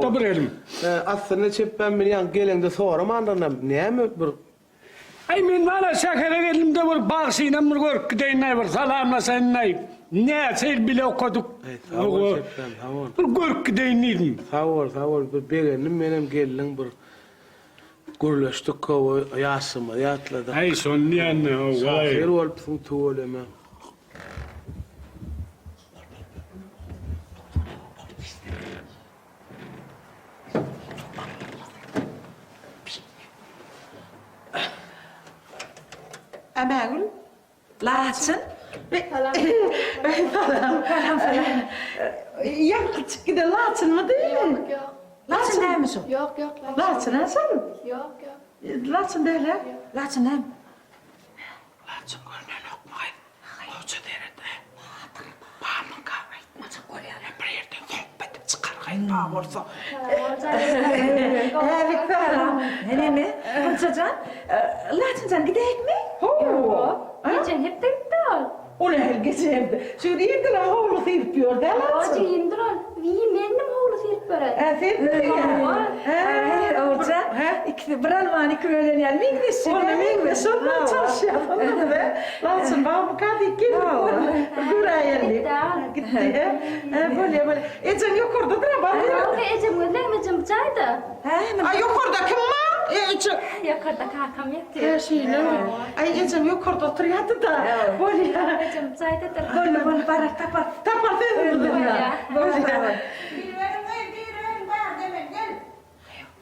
Da bir elim. Aslynda çepbem bir ýaňky geleňde soramandyrynam näme bir. Aý men wala şähere geldimde bir bagşynam bir görüp gideýin-aý bir salamlaşaýyn-aý. Näçe ýyl bile okadyk. Aý sag bol çepbem sag bol. Bir görüp gideýin diýdim. Sag bol sag bol bir begendim menem geldiň bir gürleşdik gowy ýaşlygymyzy ýatladyk. Aý şony diýende hawa. Şahyr bolupsyň tüweleme. Ämägül. Laçyn. Salam. Salam. Salam, salam. Ýaňky çykyp giden Laçynmydy? Ýok, ýok. Laçyn dälmi şo? Ýok, ýok, Laçyn. Laçyn a şol? Ýok, ýok. Laçyn däl-ä? Laçyn näme? Laçyn görnenokmy gyz? Gowja seret-ä. Barmyka? Aýtmajak bolýar. Bir ýerden zomp edip çykar gyz bar bolsa. Älik salam. Neme? Gunça jan, Laçyn jan gidäýikmi? Hawa. Geçen hepde gitdi ol. O nähili geçen hepde? Şu gün irdenem howly syryp ýör-dä Laçyn. Hoja indir ol. Wiý, mendim howly syryp beren. Hä, senmidiň? Hawa. Hä, Oguljan, ikisi bir almany iki bölen ýaly meňzeşje. Onda meňzeş, şondan çalyşýas onda biz, hä? Laçyn barmyka diýip geldik, bir göräýeli diýip. Gitdi, hä? Hä, bolýa, bolýa. Ejeň ýokardadyr-a, bar. Ýok, ejem gözleň, ejem bu jaýda. Hä, A ýokarda kim bar? Eje. Ýokarda kakam ýatyr. Hä, şeýlemi? Aý, ejeň ýokarda oturýardy-da. Bolýa. Ejem bu jaýdadyr. Boldy, boldy, barar, tapar. Tapar sözümizi. Bolýa. Bolýa. Giriberiň gyz, giriberiň, bärde men, gel.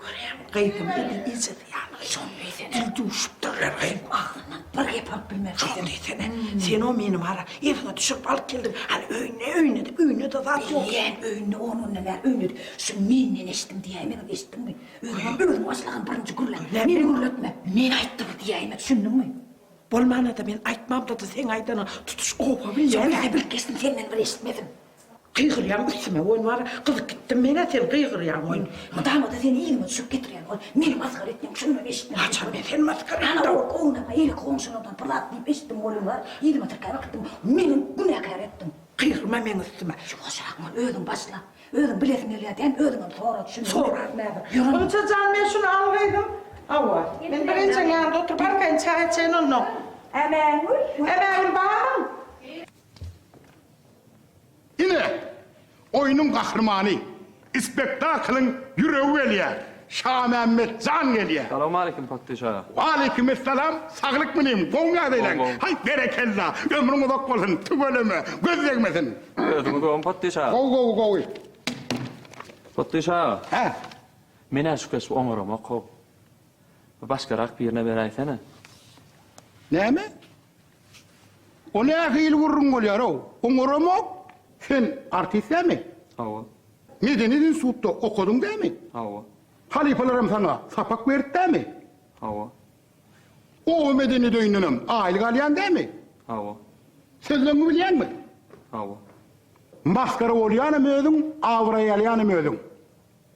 Görýäňmi, gyzym edil ejesi ýaly. Şony diýsene. Dil duşupdyrlar gyz. Agzyndan bir gep alyp bilmez. Şony diýsene. Sen o meni bara yzyňa düşürip alyp geldiň. Hany öýünde, öýünde-de, öýünde-de zat ýok. Bilýän, öýünde on günden bäri öýünde. Şu menden eşitdim diýäýmegiň, eşitdiňmi? Özüňem özüň başlagan birinji gürläp. Meni gürletme. Men aýtdym diýäýme, düşündiňmi? Bolmanda-da men aýtmamda-da seň aýdanyňy tutuş oba bilýär. Bilse bilip geçsin, senden bir eşitmesin. Gygyrýaň üstüme oýun bar, gyzyp gitdim men-ä sen gygyrýaň oýun. Mydama-da seni yzyma düşürip getirýän ol. Meni masgara etýäň, şundan eşitmeli. Haçan men seni masgara etdim? Ana ol ownama eýleki goňşulardan bir zat diýip eşitdim welin bar, yzyma tirkäp äkitdiň, meni günäkär etdiň. Gygyrma meň üstüme. Ýuwaşrak bol, özüň başla. Özüň bilesiň gelýär dämi, özüňem sora, düşündiňmi? Soraryn häzir. Ýör onda. Gunça jan men şuny al gyzym. Hawa. Men bir enjeň ýanynda oturyp arkaýyn çaý içeýin onnoň. Ämägül. Ämägül barmyň? Ine, oýnuň gahrymany, spektaklyň ýüregi gelýär, Şamämmet jan gelýär. Salowmaleýkim Patdyş aga. Waleýkimessalam, saglykmy inim, gowumy ýagdaýlaň? Gowy, gowy. Haý, berekella, ömrüň uzak bolsun, tüweleme, göz degmesin. Özüňiz gowumy Patdyş aga? Gowy, gowy, gowy. Patdyş aga. Hä? Men-ä şu keşbi oňaramok-how. Bir başgarak birine beräýsene. Näme? O nähili gürrüň bolýar-ow? Oňaramok. Sen artist dämi? Hawa. Medeniýet institutda okadyň dämi? Hawa. Halypalaram saňa sapak berdi dämi? Hawa. Oba medeniýet öýündenem aýlyk alýaň dämi? Hawa. Sözleňňi bilýäňmi? Hawa. Masgara bolýanam özüň, abraý alýanam özüň.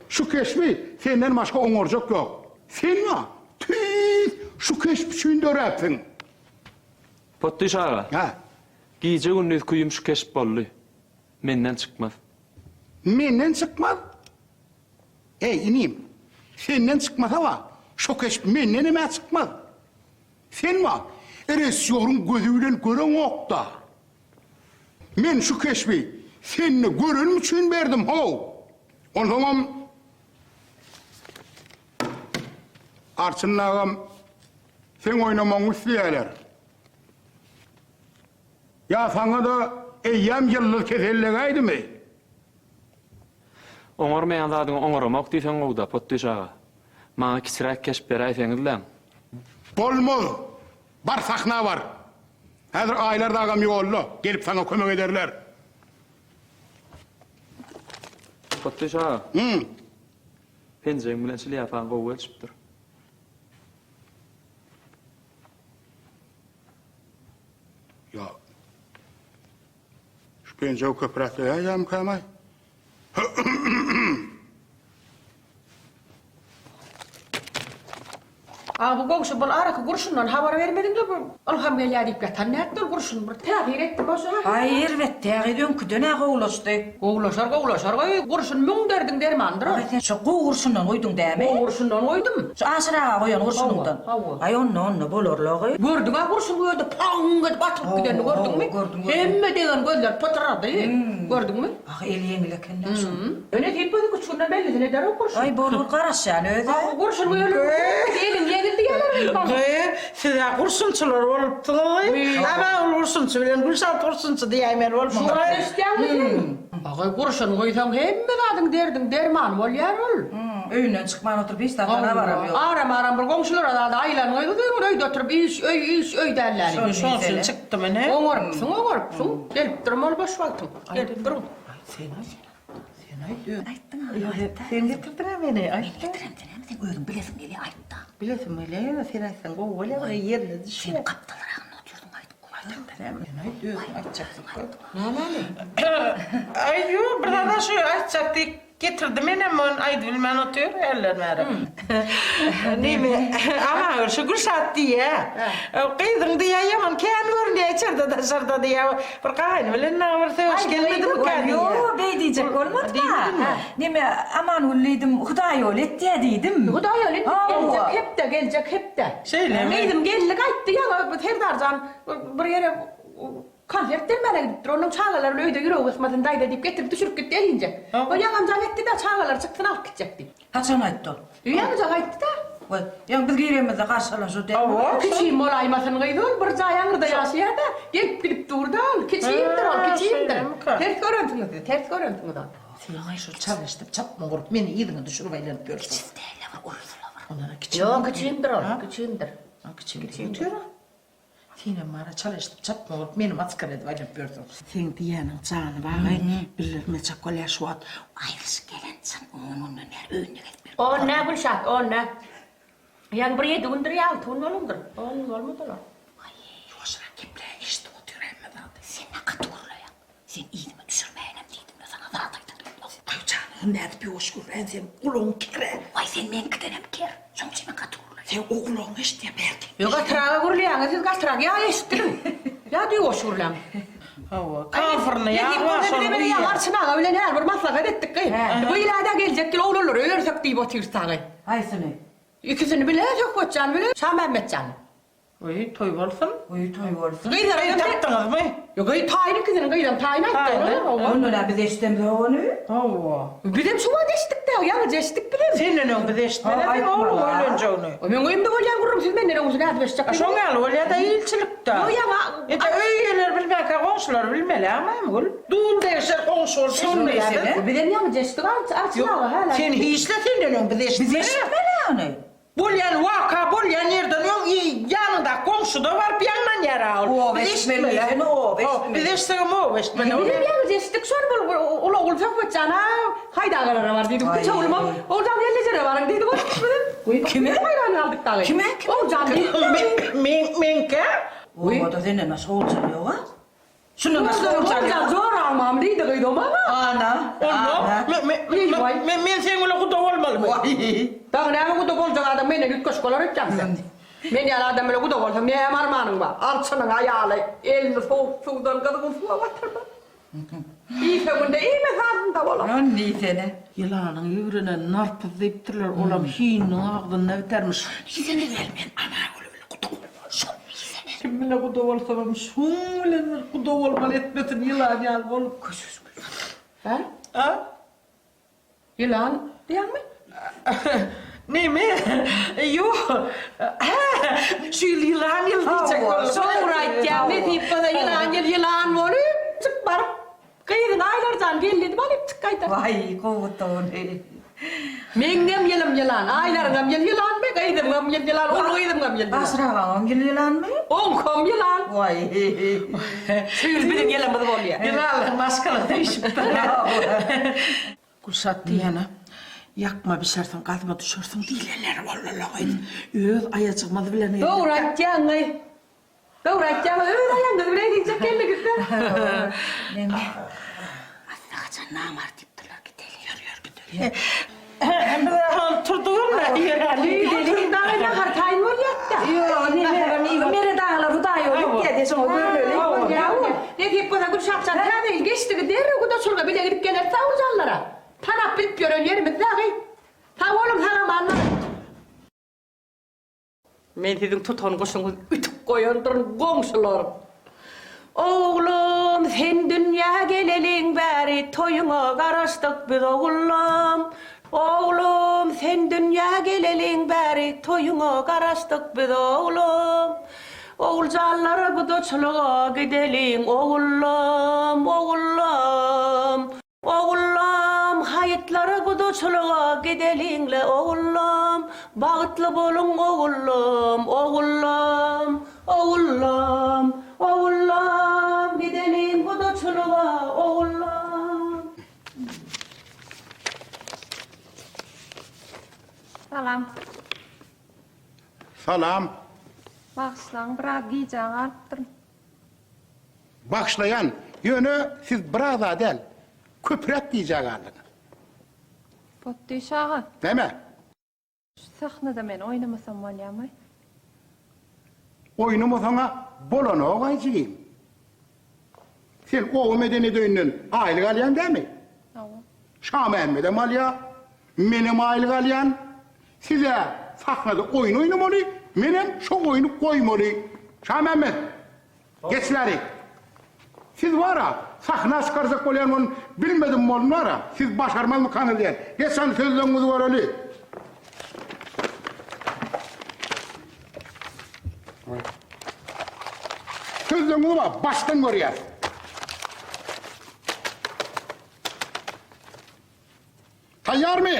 Şu keşbi senden başga oňarjak ýok. Sen-a tüýs şu keşp üçin döräpsiň. Potdyş aga. Hä? Gije-gündiz küýüm şu keşp boldy. Menden çykmaz. Menden çykmaz? Eý, inim, senden çykmasa-a, şo keşp mendenem-ä çykmaz. Sen-a režissýoryň gözi bilen göreňok-da. Men şu keşbi sende görenim üçin berdim, how! Onsoňam Arçyn agam seň oýnamagyňy isleýärler. Ýa saňa-da eýýäm ýyldyz kesellegäýdimi? Oňarmaýan zadyňy oňaramok diýseň gowuda, Potdyş aga. Maňa kiçiräk keşp beräýseňizläň. Bolmaz! Bar sahna bar. Häzir Aýlar dagam ýolda, gelip saňa kömek ederler. Potdyş aga. Hü. Penjegiň bilen şlýapaň gowy gelşipdir. Ýa. Şu penjegi köpräk geýäýemkäm-aý? A bu goňşy bul araky gurşundan habar bermediňle bu Ylham gelýär diýip ýatan nätdi ol gurşun bir täsir etdi boşa. Aý erbet dä gyz öňküden-ä gowulaşdy. Gowulaşar gowulaşar goý gurşun müň derdiň dermanydyr ol. Aý sen şo gowy gurşundan goýduň dämi? Gowy gurşundan goýdum. Şu Aşyr aga goýan gurşunyňdan. Hawa, hawa. Aý onda onda bolarla gyz. Gördüň-ä gurşun bu ýerde paň edip atylyp gidenini gördüňmi? Hawa, gördüm, gördüm. Hemme degen gözler pytyrady. Gördüňmi? Ah eli ýeňil eken-dä şoň. Ýöne sen gözi küçgünden bellisini eder o gurşun. Aý bol bol garaşýan özi. Hawa gurşun ölüm eliň ýeňil diýerler gyz maňa. Gyz, siz-ä gurşunçylar bolupsyňyz. Ama ol gurşunçy bilen Gülşat gurşunçy diýäýmeli bolupsyňyz. Şuňa eşitýäňmi sen? Agy gurşun guýsaň hemme zadyň derdiň dermany bolýar ol. Öýünden çykman oturyp hiç zatdan habaram ýok. Aram-aram bir goňşulara zada aýlan gyz ömür öýde oturyp iş öý iş öý dälläni. Şonuň üçin çykdym ine. Oňarypsyň oňarypsyň. Gelip durmaly boş wagtyň. Gelip duruň. Sen aýt. Sen aýt. Aýtdyň aýt. Sen getirdiň-ä meni. Aýt. Men getirem sen näme sen özüň bilesiň gelýär aýtda. Bilesim gelýär ýöne sen aýtsaň gowy bolýar bir ýerine düşýär. Sen gapdalragynda otyrdyň aýdyp goý. Aýtda näme? Sen aýt özüň aýtjaksyň. Nämäni? Aý ýok bir zada şu aýtjak diýip Getirdi menem ony aýdybilmän otyr hälden bäri. Neme Amangül şu Gülşat diýýä. Gyzyň diýýä ýaman kän görünýä içerde daşarda diýýä. Bir gaýyny bilen dagy bir sögüş gelmedimikä diýýä. Ýok beý diýjek bolmadym-a. Neme Amangül diýdim Hudaý ýoly etýä diýdim. Hudaý ýoly etdi geljek hepde geljek hepde. Şeýlemi? Gyzym geldi gaýtdy ýaňy Serdarjan bir ýere Konsert bermäne gidipdir. Onnoň çagalar bilen öýde ýüregi gysmasyn daýza diýip getirip düşürip gitdi elinje. Ol ýaňam jaň etdi-de çagalar çyksyn alyp gitjek diýip. Haçan aýtdy ol? Ýaňy jaň aýtdy-da. Goý, ýaňy biz giremizde garşy alan şo dälmi? Hawa. Kiçim bolaýmasyn gyz ol, bir jaý aňyrda ýaşaýar-da, gelip gidip dur-da ol. Kiçimdir ol, kiçimdir. Ters görensiňiz siz, ters görensiňiz ony. Sen şol çalyşdyp çapma gurup meni yzyňa düşürip aýlanyp ýörsüň. Kiçisi däl-le bir ulusy-la bir. Ondan-a kiçim. Ýok, kiçimdir ol, kiçimdir. Kiçimdir. Senem bara çal eşidip çapma bolup meni masgara edip aýlanyp ýörsüň. Seň diýýäniň jany bagy bildirmejek bolýar şu wagt. Aýrylyşyp gelen çyn on günden bäri öýünde gezip ýör. On nä Gülşat, on nä. Ýaňy bir ýedi gündür ýa alty gün bolandyr. On gün bolmady olar. Ýuwaşrak geple, eşidip otyr hemme zady. Sen nä gaty gürleýäň. Sen yzyma düşürmäýinem diýdim-de saňa zat aýdan ýok. Aý janyňam nädip ýuwaş gürläýin seň gulagyň ker-ä. Waý sen meňkidenem ker. Şoň üçin men gaty gürleýän. Seň o gulagyň eşidýär bärde. Ýok gatyraga gürleýäňiz siz gatyrak ýa eşitdiriň. Ýa-da ýuwaş gürläň. Hawa, kafyrny ýa bar şony Ýa Arçyn aga bilen häli bir maslahat etdik gyz. Bu ýyl-a geljek ýyl oglanlary öýersek diýip otyrys dagy. Haýsyny? Ikisini bile Söhbetjan bile Şamämmetjany. Oý, toý bolsun. Oý, toý bolsun. Gyzlara Gyz tapdyňyzmy? Ýok, gyz taýyn ikisiniň gyzam taýyn aýtdy. Hawa. Onda nä biz eşidemzok ony? Hawa. Bizem şu wagt eşitdik-dä, ýaňyja eşitdik bizem. Senden öň biz eşitmeli seň ogluň öýlenjegini. Meň öýümde bolýan gürrüň siz menden öň nädip eşitjek? Şoň ýaly bolýa-da ilçilikde. Ýok, ýaňa. Ede öý eýeleri bilmänkä goňşular bilmeli, a Maýmygül? Dul degişer goňşy bolup eşitmeýär. Bizem ýaňyja eşitdik, Arçyn aga hälä. Sen hiç-le senden öň biz eşitmeli. Biz eşitmeli ony. Bolýan waka bolýan ýerden öň ýanyňdaky goňşuda baryp ýaňlanýar-a ol. Oba eşitmeli diýsene, oba eşitmeli. Biz eşitsegem oba eşitmeli. Bizem ýaňyja eşitdik şony bul uly ogul Söhbetjan-a Haýdagalara bar diýdi. Kiçi oglumam Oguljan gelnejere baryň diýdi. Bizem Kime? Haýran galdyk dagy. Kime? Kime? Oguljan diýdi. Men meňkä? Obada senden başga Oguljan ýog-a. Şundan başga Oguljan ýok. Oguljan joramam diýdi gyz o maňa. Ana. Onda men men seň bilen guda bolmalymy? Waý. Dagy näme guda boljak adam menden üýtgeşik bolar öýtýäňmi sen? Men ýaly adam bilen guda bolsaň näme armanyň bar? Arçynyň aýaly elini sowuk suwdan gyzgyn suwa batyrma. Iýse günde iýmese azynda bolar. Ony diýsene. Ýylanyň ýigrenen narpyz diýipdirler, olam hininiň agzynda bitermiş. Ýene gel men Anagül bilen guda bolmaly, şol diýsene. Kim bile guda bolsamam şuň bilen bir guda bolmaly etmesin ýylan ýaly bolup. Hä? A? Ýylan diýýäňmi? Neme? Ýok. Hä, şu ýyl ýylan ýyly diýjek boldum. Dogry aýtýaň, nesip bolsa ýylan ýyl ýylan bolup, çyk baryp, gyzyny Aýlarjan geldi edip alyp çyk gaýtar. Waý, gowy ony. Meňňem ýylym ýylan, Aýlaryňam ýyl ýylanmy, gyzymňam ýyl ýylan, uly gyzymňam ýyl ýylan. Aşyr agaňam ýyl ýylanmy? Oňkam ýylan. Waý. Şu ýyl biziň ýylymyz bolýar. Ýylanlar maşgala söýüşipdir. Gülşat diýýän-ä, Ýakma bişersiň, gazma düşersiň diýlenleri boldy-la gyz. Öz aýajygymyz bilen geldik. Dogry aýtýaň, gyz. Dogry aýtýaň, öz aýagyňyz bilen diýjek geldiňiz-dä. Neme? Asly haçan namart diýipdirler, gideli. Ýör, ýör, gideli. Biz-ä hany turdugam-da, ýöräli. Oturyň dagy nahar taýyn boldy. Gidip ýören ýerimiz dagy. Sag boluň, sag-aman boluň. Men siziň tutan guşuňyzy ütük goýandyryn, goňşular. Oglum, sen dünýä geleliň bäri toýuňa garaşdyk biz ogullam. Oglum, sen dünýä geleliň bäri toýuňa garaşdyk biz oglum. Oguljanlara gudaçylyga gideliň ogullam, ogullam. Ogullam, haýytlara gudaçylyga gideliň-le, ogullam, Bagtly boluň, ogullam, ogullam, ogullam, Ogullam, gideliň gudaçylyga, ogullam. Salam. Salam. Bagyşlaň, biraz gijä galypdyryn. Bagyşlaýan, ýöne siz biraz-a däl, köpräk gijä galdyňyz. Potdyş aga. Näme? Şu sahnada men oýnamasam bolýamy? Oýnamasaň-a bolanok-aý jigim. Sen oba medeniýet öýünden aýlyk alýaň dämi? Hawa. Şamämmedem alýa, menem aýlyk alýan. Siz-ä sahnada oýun oýnamaly, menem şo oýny goýmaly. Şamämmet, geç bärik. Siz bar-a, sahna çykarjak bolýan ony bilmedim bolun bar-a, siz başarmazmykaňyz diýen. Geç hany sözleňizi göreli. Sözleňizi bar, başdan görýäs. Taýýarmy?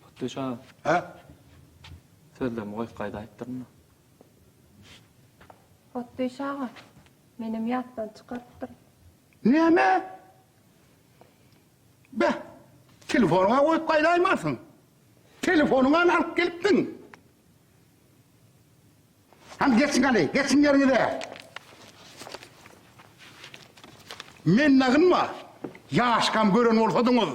Potdyş aga. Hä? Sözlerimi goýup gaýdaýypdyryn-da. Potdyş aga, menem ýatdan çykarypdyryn. Näme? Beh, telefonyňa goýup gaýdaýmarsyň. Telefonyňam alyp gelipdiň. Hany geçiň hany, geçiň ýeriňize. Men nagynma, ýaşkam gören bolsadyňyz,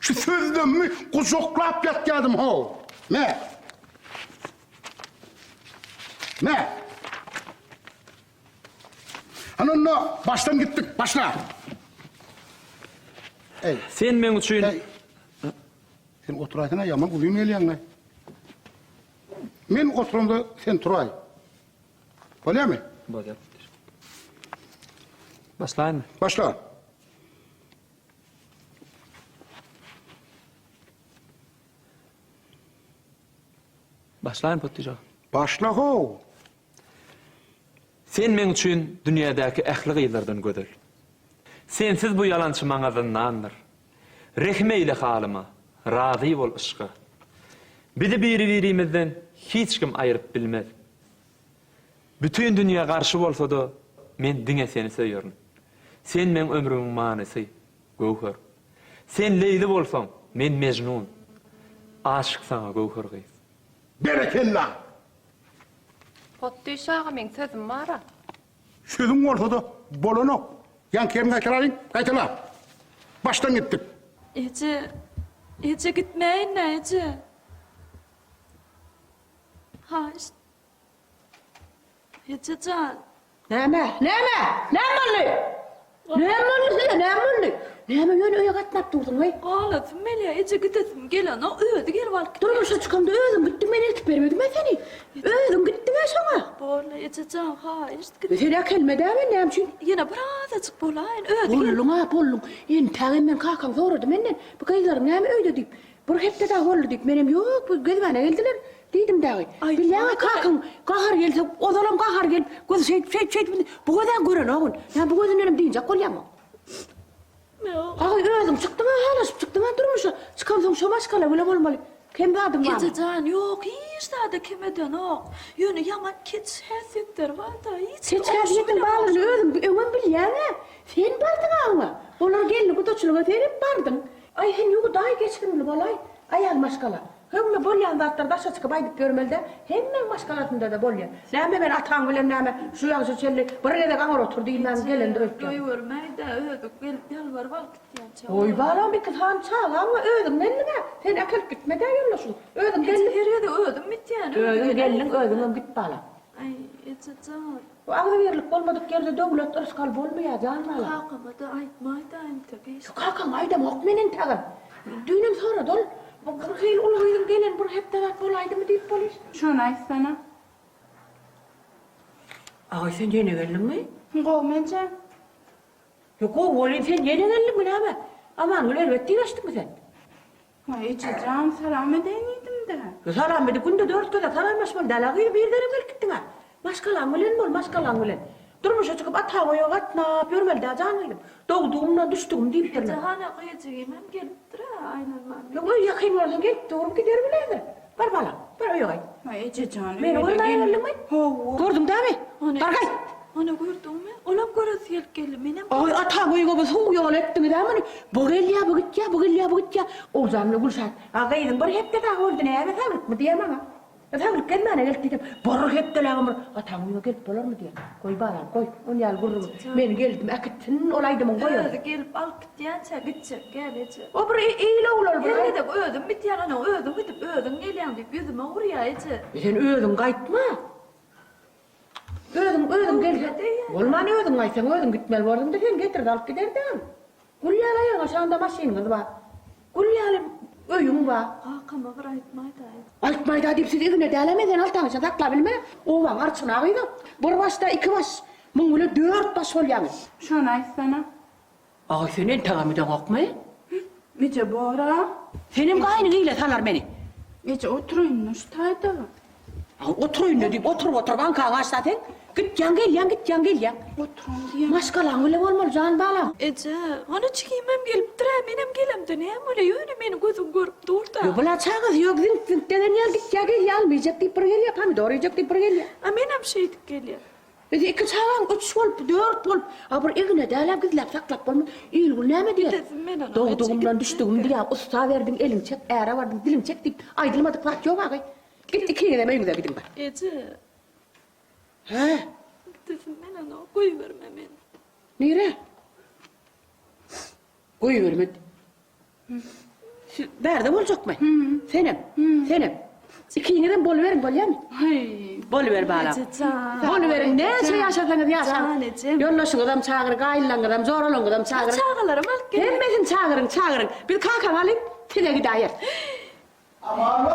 şu sözlemimi gujaklap ýatýadym how. Me. Me. Hany onda başdan gitdik, başla. Eý. Sen meň üçin Eý. Sen oturaýsana, ýaman uzyn gelýäň-le. Men oturamda sen turaý. Bolýarmy? Bolýar. Başlaýynmy? Başla. Başlaýyn Potdyja. Başla how. Sen meň üçin dünýädäki ähli gyzlardan gözel. Sensiz bu ýalançy maňa zyndandyr. Rehim eýle halyma, razy bol yşka. Bizi biri-birimizden hiç kim aýryp bilmez. Bütin dünýä garşy bolsa-da, men diňe seni söýerin. Sen meň ömrümiň manysy, Göwher. Sen Leýli bolsaň, men Mejnun. Aşyk saňa Göwher gyz. Berekella! Potdyş aga meň sözüm bar-a. Sözüň bolsa-da bolanok. Ýaňky ýeriňi gaýtalalyň, gaýtala. Başdan gitdik. Eje, eje gitmäýin-dä, eje. Haýyşt. Eje jan. Näme? Näme? Näme boldy? Näme boldy size? Näme boldy? Näme ýöne öýe gatnap durduň-aý? Galasym gelýär, eje gidesim gelenok, özi gelip alyp gitdi. Durmuşa çykamda özüň gitdiň, men eltip bermedim-ä seni. Özüň gitdiň-ä şoňa. Borla, eje jan, haýyşt git. Sen äkelme-dä men näme üçin? Ýene birazajyk bolaýyn, özi gelip. Bolduň-a, bolduň. Entägem men kakaň sorady menden, bu gyzlaryň näme öýde diýip. Bir hepde dagy boldy diýip, menem ýok, bu gezmäne geldiler diýdim dagy. Bilýäň-ä kakaň gahary gelse, ozalam gahary gelip, gözi şeýdip, şeýdip, şeýdip, bu göz-ä görenok ony. Näme bu gözündenem dynjak bolýaňmy? Aý, özüň çykdyň-a, halaşyp çykdyň-a durmuşa. Çykansoň şo maşgala bile bolmaly. Kem zadyň barmy? Eje jan, ýok, hiç zada kem edenok. Ýöne ýaman keç häsiýetleri bar-da, hiç Keç häsiýetiň barlygyny özüň öňem bilýäň-ä. Sen bardyň-a oňa. Olar geldi gudaçylyga senem bardyň. Aý sen ýuwudaý geçirimli bolaý, aýal maşgala. Höňňe bolýan zatlary daşa çykyp aýdyp ýörmeli däl, hemmäň maşgalasynda-da bolýar. Näme men ataň bilen näme şu ýagşa çenli bir gezek aňyr otur diýmän gelendir öýtýän. Goýbermäý-dä, özi gelip ýalbaryp alyp gitýänçä. Goý balam iki sany çagaň bar özüň geldiň-ä, sen äkelip gitme-dä ýoldaşyň, özüň geldiň. Her gezek özüm gitýän, Özüň geldiň, özüňem git balam. Aý, eje jan. Bu agzybirlik bolmadyk ýerde döwlet, yrsgal bolmaýar, jan balam. Kakama-da aýtmaý-da entek hiç. Kakaňa aýdamok men entegem. Düýnem sorady ol. Bu bir hili uly gyzyň geleni bir hepde zat bolaýdymy diýip bolyş. Şony aýtsana. Agaý sen ýene geldiňmi? Gowy menje. Ýok gowy welin sen ýene geldiňmi näme? Amangül erbet diýleşdiňmi sen? Waý ejejan salam edeýin diýdim-dä. Salam edip günde dört gezek salamlaşmaly däl-ä gyz birdenem gelip gitdiň-ä. Maşgalaň bilen bol, maşgalaň bilen. Durmuşa çykyp ataň öýe gatnap ýörmeli däl jan gyzym. Dogdugymdan düşdügim diýipdirler. Eje hany gyjygymam gelipdir-ä aýlanman. Ýok öý ýakyn bolsa gelip durup gider bile häzir. Bar balam, bar öýe gaýt. Waý ejejan Meni görmäge geldiňmi? Hawa. Gördüň dämi? Bar gaýt. Ony gördüňmi? Olam göresi gelip geldi. Menem. Aý, ataň öýüňe bir suw ýol etdiňiz-ä muny. Bu gelýä, bu gitýä, bu gelýä, bu gitýä. Oguljan bilen Gülşat, A gyzyň bir hepde dagy boldy, näme saglykmy diýýär maňa. Saglyk gelmäne gelip diýsem, bir hepdeläbem bir ataň öýüňe gelip bolarmy diýýär. Goý balam, goý, ony ýaly gürrüňi. Men geldim, äkitsin ol aýdymyň goý ony. Özi gelip alyp gitýänçä gitjek gel eje. O bir il ogul ol bir. Her gezek özüm gitýän, onuň özüň gidip, özüň gelýäň diýip ýüzüme urýar eje. Sen özüň gaýtma. Özüň, özüň gel. Bolman özüň gaýtsaň, özüň gitmeli borduň-da, sen getirdi alyp giderdiň. Gül ýaly aýagyň aşagynda maşynyňyz bar. Gül ýaly öýüň bar. Kakama bir aýtmaý-da. Aýtmaý-da diýip siz igine däl-ä, men seni altaňyça saklap bilmen. Obaň arçyny gyz-a. Bir başda iki baş, muň bilen dört baş bolýaňyz. Şony aýtsana. Aý, sen entegem gideňokmy? Eje bor-a. Senem gaýnyň ile salar meni. Eje oturaýyn-da şu taýda. Aý, oturaýyn-da diýip, oturyp-oturyp aňkaňy açsa sen. Gitýäň, gelýäň, gitýäň, gelýäň. Oturan diýýän. Maşgalaň bile bolmaly, jan balam. Eje, hany çigimem gelipdir-ä, menem gelemde näme bolýa, ýöne meni gözüň görüp dur-da. Ýok, bula çagasy ýok, ziňk-ziňk degen ýaly gitýä, gelýä, alma iýjek diýip bir gelýä, pomidor iýjek diýip bir gelýä. A menem şeýdip gelýän. Biz iki çagaň üç bolup, dört bolup, a bir igine dälä gizläp saklap bolmaz. Il-gün näme diýer? Dogdugymdan düşdügim diýýär, ussa berdiň, eliň çek, äre bardyň, diliň çek diýip, aýdylmadyk zat ýok agy. Git ikiňizem öýüňize gidiň bar. Eje. Hä? Gidesim gelenok, goýberme meni. Nirä? Goýberme. Siz bärde boljakmy? Senem. Senem. Ikiňizem boluberiň bolýamy? Boluber balam. Boluberiň. Näçe ýaşasaňyz ýaşaň. Ýoldaşyňyzam çagyryň, gaýynlaryňyzam, joralaryňyzam çagyryň. Çagalaram alyp geliň. Hemmesini çagyryň, çagyryň. Biz kakaňy alyp, size gidäýeris. Aman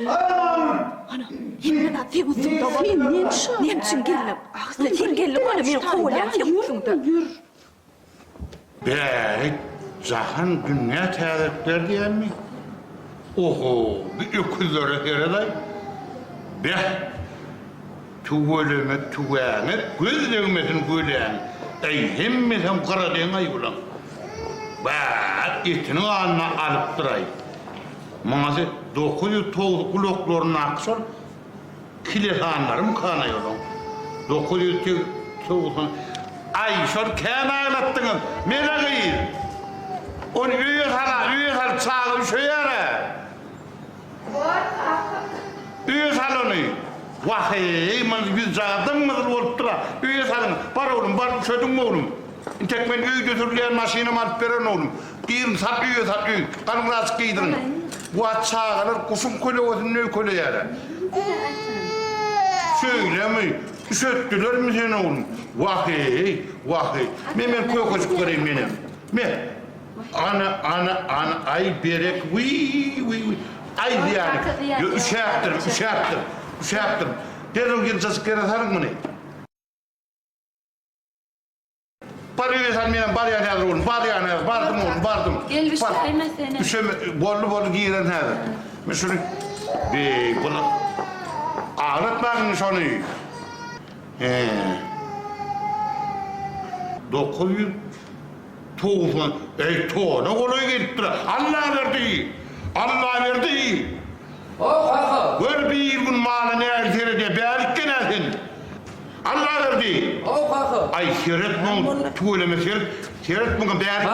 Aman! Ana, hemme zat seň üstüňde bol. Sen näme üçin geldiň? Sen geldiň, ony men kowalýan seň üstüňde. Bäý, jahan dünýä täzelikler diýenmi? Oho, bi öküzlere sered-aý. Beh, tüweleme tüwäňe göz degmesin göläň. Äý, hemmesem gyradeň-aý bulaň. Bä, etini ganyna alypdyr-aý. Muňa se 909 gulaklaryndaky şol Kile sanlarymykanaý olaň? 990 Aý, şony kän aglatdyňyz, Mele gyz! Ony öýe sal-a, öýe sal, çaga üşeýär-ä! Öýe sal ony! Wah-eý, muny ýüzjagaz dym-gyzyl bolupdyr-a! Öýe salyň! Bar oglum, bar, üşediňmi oglum? Intek men öýde sürülýän maşynam alyp bererin oglum. Girin, sal öýe sal öý. Galyňraçyk geýdiriň. Wah, çagalar guşuň kölegesinde öýkeleýär-ä. Şeýlemi? Üşetdilermi seni oglum? Wah-eý, wah-eý. Me, men kökejik bereýin menem. Me. Ana, ana, ana, aý berek, wiý, wiý, wiý. Aý zyýany. Ýo, üşäpdir, üşäpdir, üşäpdir. Derrew ýyljajyk ýere salyň muny. Bar öýe sal menem barýan häzir oglum barýan häzir bardym oglum bardym. Gel üşäýme senem. Üşeme boldy boldy giren häzir. Men şuny beý bular aglatmaň indi şony. He. 990 eý tona golaý gelipdir. Allaberdi! Allaberdi! Ho kaka. Gör bir gün mala nähili seredýär bärik gel-ä sen. Allaberdi! Haw kaka. Aý seret muň tüweleme seret seret muňa bärik gel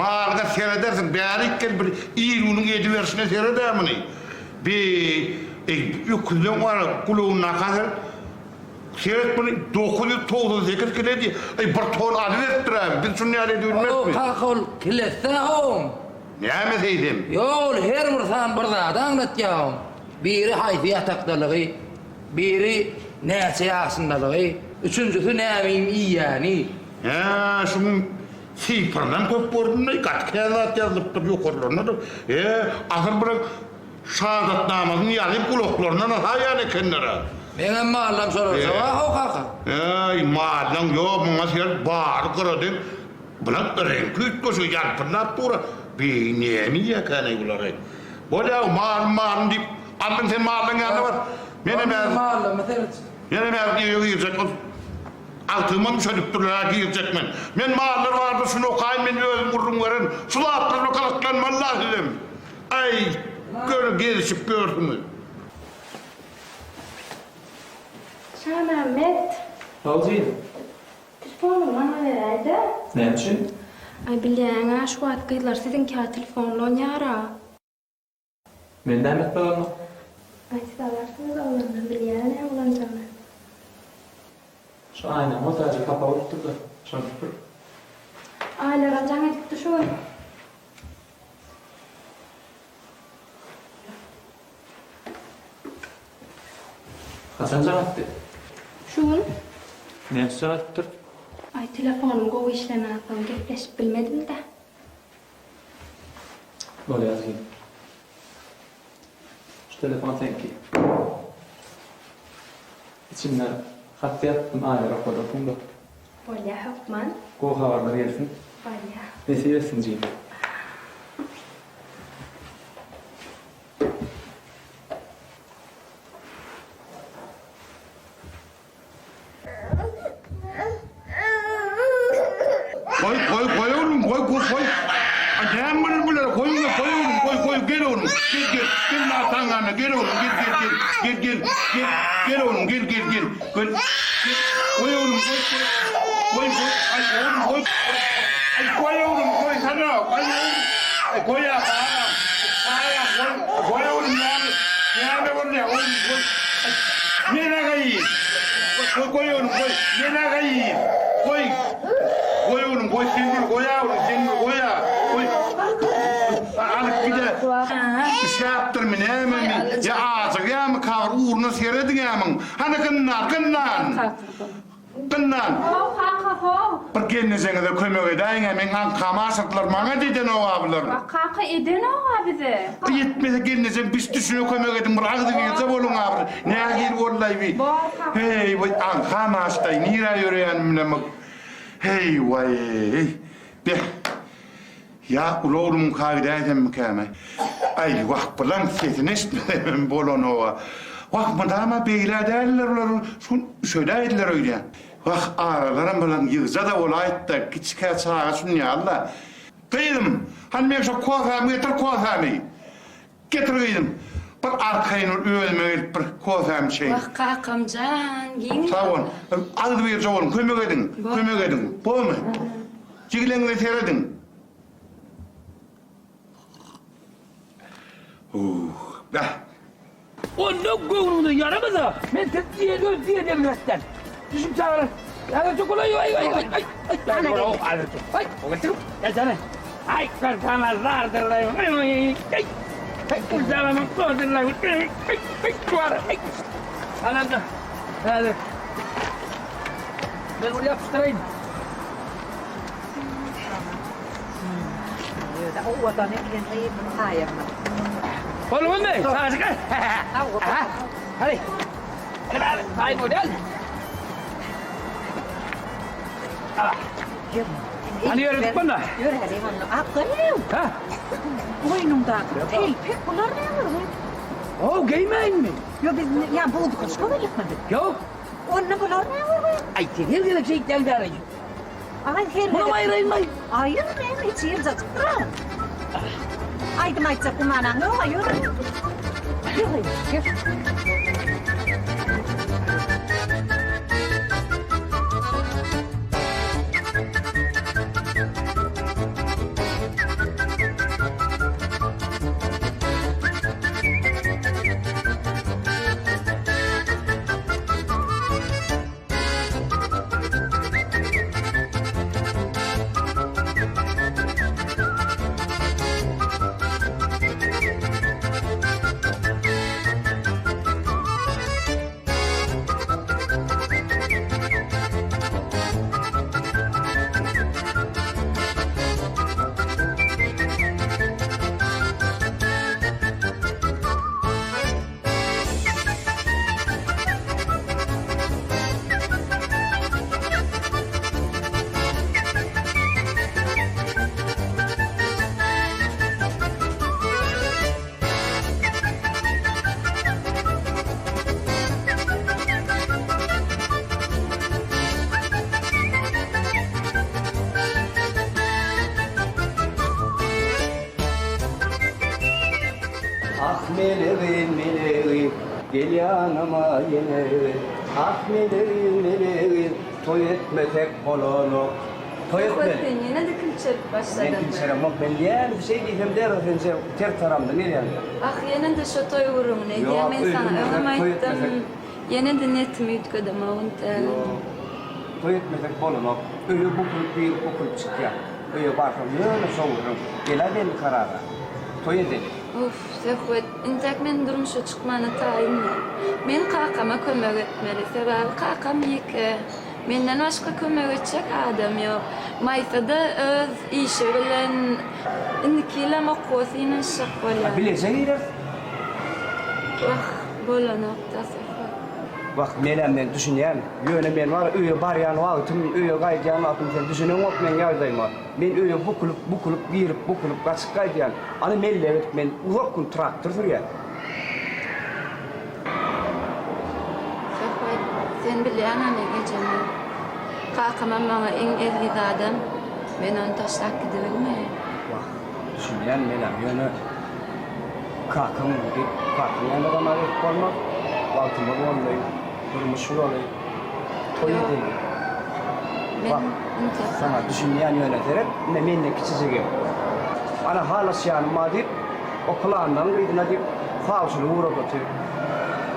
malyňa seredersiň bärik gel bir il-günüň ediberşine sered-ä muny. Be eý öküzleň bar gulagyndaky seret seret muny 998 kile diýýär. Eý bir ton alyberipdir-ä biz şuny ýaly edibilmerismi? Haw kaka ol kilesi-dä oň. Näme seýdem? Ýok ol her bir san bir zady aňlatýar oň. Biri haýsy ýatakdalygy, biri. näçe ýaşyndalygy, üçünjisi nämim iýýäni. Hä, şuň sifrinem köp gördüm-le, gaty kän zat ýazylypdyr ýokarlarynda-da. E, asyl bir şahadatnamasyny ýazyp gulaklaryndan asaýan ekenler-ä. Meňem mallam şolarça bar-how kaka. Äý, mallaň ýok, muňa seret bary gyradeň. Bular reňki üýtgeşik ýalpyldap dur-a. Beý, näme iýýäkäneý bulary? Bolýa, malym, malym diýip, aldyň sen mallaň ýanyna bar. Menem häzir. Mallama seret. Menem häzir öýe girjek. Ol agtygymam üşedipdirler-ä, girjek men. Men mallar barada şuny okaýyn, men özüm gürrüň bererin. Şu zatlar bilen gyzyklanmaly-la sizem. Aý, göni gezişip ýörsüňiz. Şamämmet. How jigim. Telefonyňy maňa beräýdä. Näme üçin? Aý bilýäňä şu wagt gyzlar siziňkä telefon ulanýara. Men näme etmeli onda? Aý siz alarsyňyz oglanlar bilýär näme ulanjagyny. Şu aýnaň bolsa äje hapa bolupdyrda, şony süpür. Aýlara jaň edipdi şu gün. Haçan jaň etdi? Şu gün. Näme üçin jaň edipdir? Aý telefonym gowy işlemänsoň gepleşip bilmedim-dä. Bolýar jigim. Şu telefon seňki. Içinde hat ýazdypdym aýlar okadarsyň-da. Bolýa hökman. Gowy habarlar gelsin. Bolýa. Nesip etsin jigim. Goý, goý, goý oglum, goý, goý, goý. A näme boldy bulara? Goý, goý, goý oglum, goý, goý, gel oglum. Gel, gel. Gel ataň ýanyna, gel oglum, gel, gel, gel. Gel, gel, gel. Gel oglum, gel, gel, gel. Gel. Gel. Goý oglum, goý, goý. Goý, goý. Aý, oglum, goý. Aý, goý oglum, goýsana. Aý, oglum. Aý, goý, a, balam. Balam, goý. Goý oglum, näme? Näme boldy, oglum, goý. Aý, men agaýyn. Goý, goý oglum, goý. Men agaýyn. Goý. Goý oglum, goý, sen bir goý-a oglum, sen bir goý-a. Goý. Alyp gide. Üşäpdirmi, nämemi? Ýa ajygýarmy kabyr, ugruna serediň-ä muň. Hany gynnan, gynnan! Gynnan! How, kaka, how! Bir gelnejeňize kömek edäýiň-ä, meň aňkamy aşyrdylar, maňa diýdenog-a bular. Wah, kaka, edenog-a bize. Ýetmese gelnejeň biş-düşüne kömek ediň, bir agzybirje boluň-a bir. Nähili boldy-aý bi? Bor, kaka. Heý, bu aňkam aşdy-aý, nirä ýöreýänimi bilemok. Heý, waý-eý. Beh. Ýa uly oglumyňka gidäýsemmikäm-aý? Aý, wah, bulaň sesini eşitmesemem bolanoga. Wah, mydama beýle däldiler bular, şu gün şöýläýdiler öýdýän. Wah, aralaram bulaň ýygja-da bolaýypdy, kiçikä çaga şunýaly-da. Gyzym, hany meň şo kofämi getir, kofämi! Getir gyzym, bir arkaýyn bol, özüme gelip bir kofämi içeýin. Wah, kakam jan, giň. Sag bol. Agzybirje boluň, kömek ediň, kömek ediň. Bormy? Jigileňize serediň. Huh, beh. Onda göwnüňize ýaramasa, men sizi diýen öz diýenlerimi etden. Düşüp çagalar. Häzir çok olay ay ay ay ay. Ay ay ay. Ay ben sana zardırlayım. Ay ay ay. Ay kucağımın zardırlayım. Ay ay ay. Var. Ay. Anam da. Häzir. Men bunu yapıştırayım. Owadan eken gyzym saýamyz. Bolgunmy? Çagajyk. Hadi. Hadi bari. Saýyn bol gel. Hany ýöredik bunda. Ýöräliň onda. Akgyn. Ha? Boýnuňdaky telpek bular näme? Ow, geýmäýinmi? Ýok, biz ýa buzkaçka gelipmi biz? Ýok. Onda bular näme? Aý, sen her gezek şeýtýäň däli. Aý, her Munam aýraýynmaý. Aýyr, näme hiç ýyljajykdyr. Aýdym aýtjak gümanaň ýok, ýör. Ýör, ýör. Melegi, melegi, gel ýanyma ýene gel. Ah, melegi, melegi, toý etmesek bolanok. Toý Söhbet etmeli. sen ýene-de kilçerip Men başladyňmy? kilçeremok, men nädip şeý diýsem derrew sen şe ters taramdan gelýäň. Ah, ýene-de şo toý gürrüňini edýäň, Ýok, men saňa öýlenmesek, öňem toý aýtdym, etmesek. ýene-de netimi üýtgedemok intägem. Ýok, toý etmesek bolanok. Öýe bukulyp girip bukulyp çykýaň. Öýe barsam ýöne şo gürrüň. Gel-ä belli karara. Toý edeli. Uff, Söhbet, intäk men durmuşa çykmana taýyn däl. Men kakama kömek etmeli, sebäbi kakam ýeke. Menden başga kömek etjek adam ýok. Maýsa-da öz işi bilen indiki ýylam okuwa synanyşjak bolýar. A bileje gireris. Wah, bolanok-da, Söhbet. Wah, menem men düşünýän. Ýöne men bar, öýe barýan wagtym, öýe gaýdýan wagtym sen düşüneňok meň ýagdaýyma. Men öýe bukulyp, bukulyp girip, bukulyp gaçyp gaýdýan. Ana mellek edip men uzak gün traktor sürýän. Söhbet, sen bilýäň-ä meň ejemi. Kakamam maňa iň eziz adam. Men ony taşlap gidibilmeýän. Wah, düşünýän menem, ýöne kakaň diýip, kakaň ýanyna gama gelip bolmaz. Wagtymyz boldy, durmuş guraly, toý edeli. Wah, saňa düşünýän ýöne seret, ine menden kiçijigem. Ana halaşýanym bar diýip, O pylanlaň gyzyna diýip, sawçylyk ugrap otyr.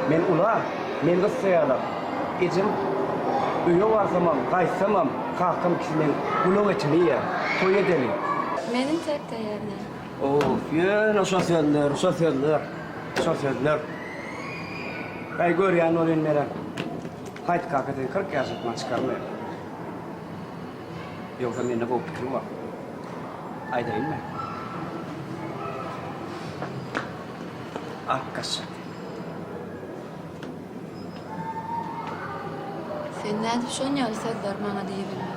Men ula, meni gyssaýarlar. Ejem öýe barsamam, gaýtsamam, kakam ikisi meň gulak etimi iýýär. Toý edeli. Men intäk taýýar däl. Of, ýöne şo sözler, şo sözler, şo sözler. Äý, görýän bolýan menem. Haýt kaka, seni 40 ýaşatman çykarmaýan. Ýogsa mende gowy pikir bar. Aýdaýynmy? Alyp gaçjak. Sen nädip şon ýaly sözleri maňa diýibildiň?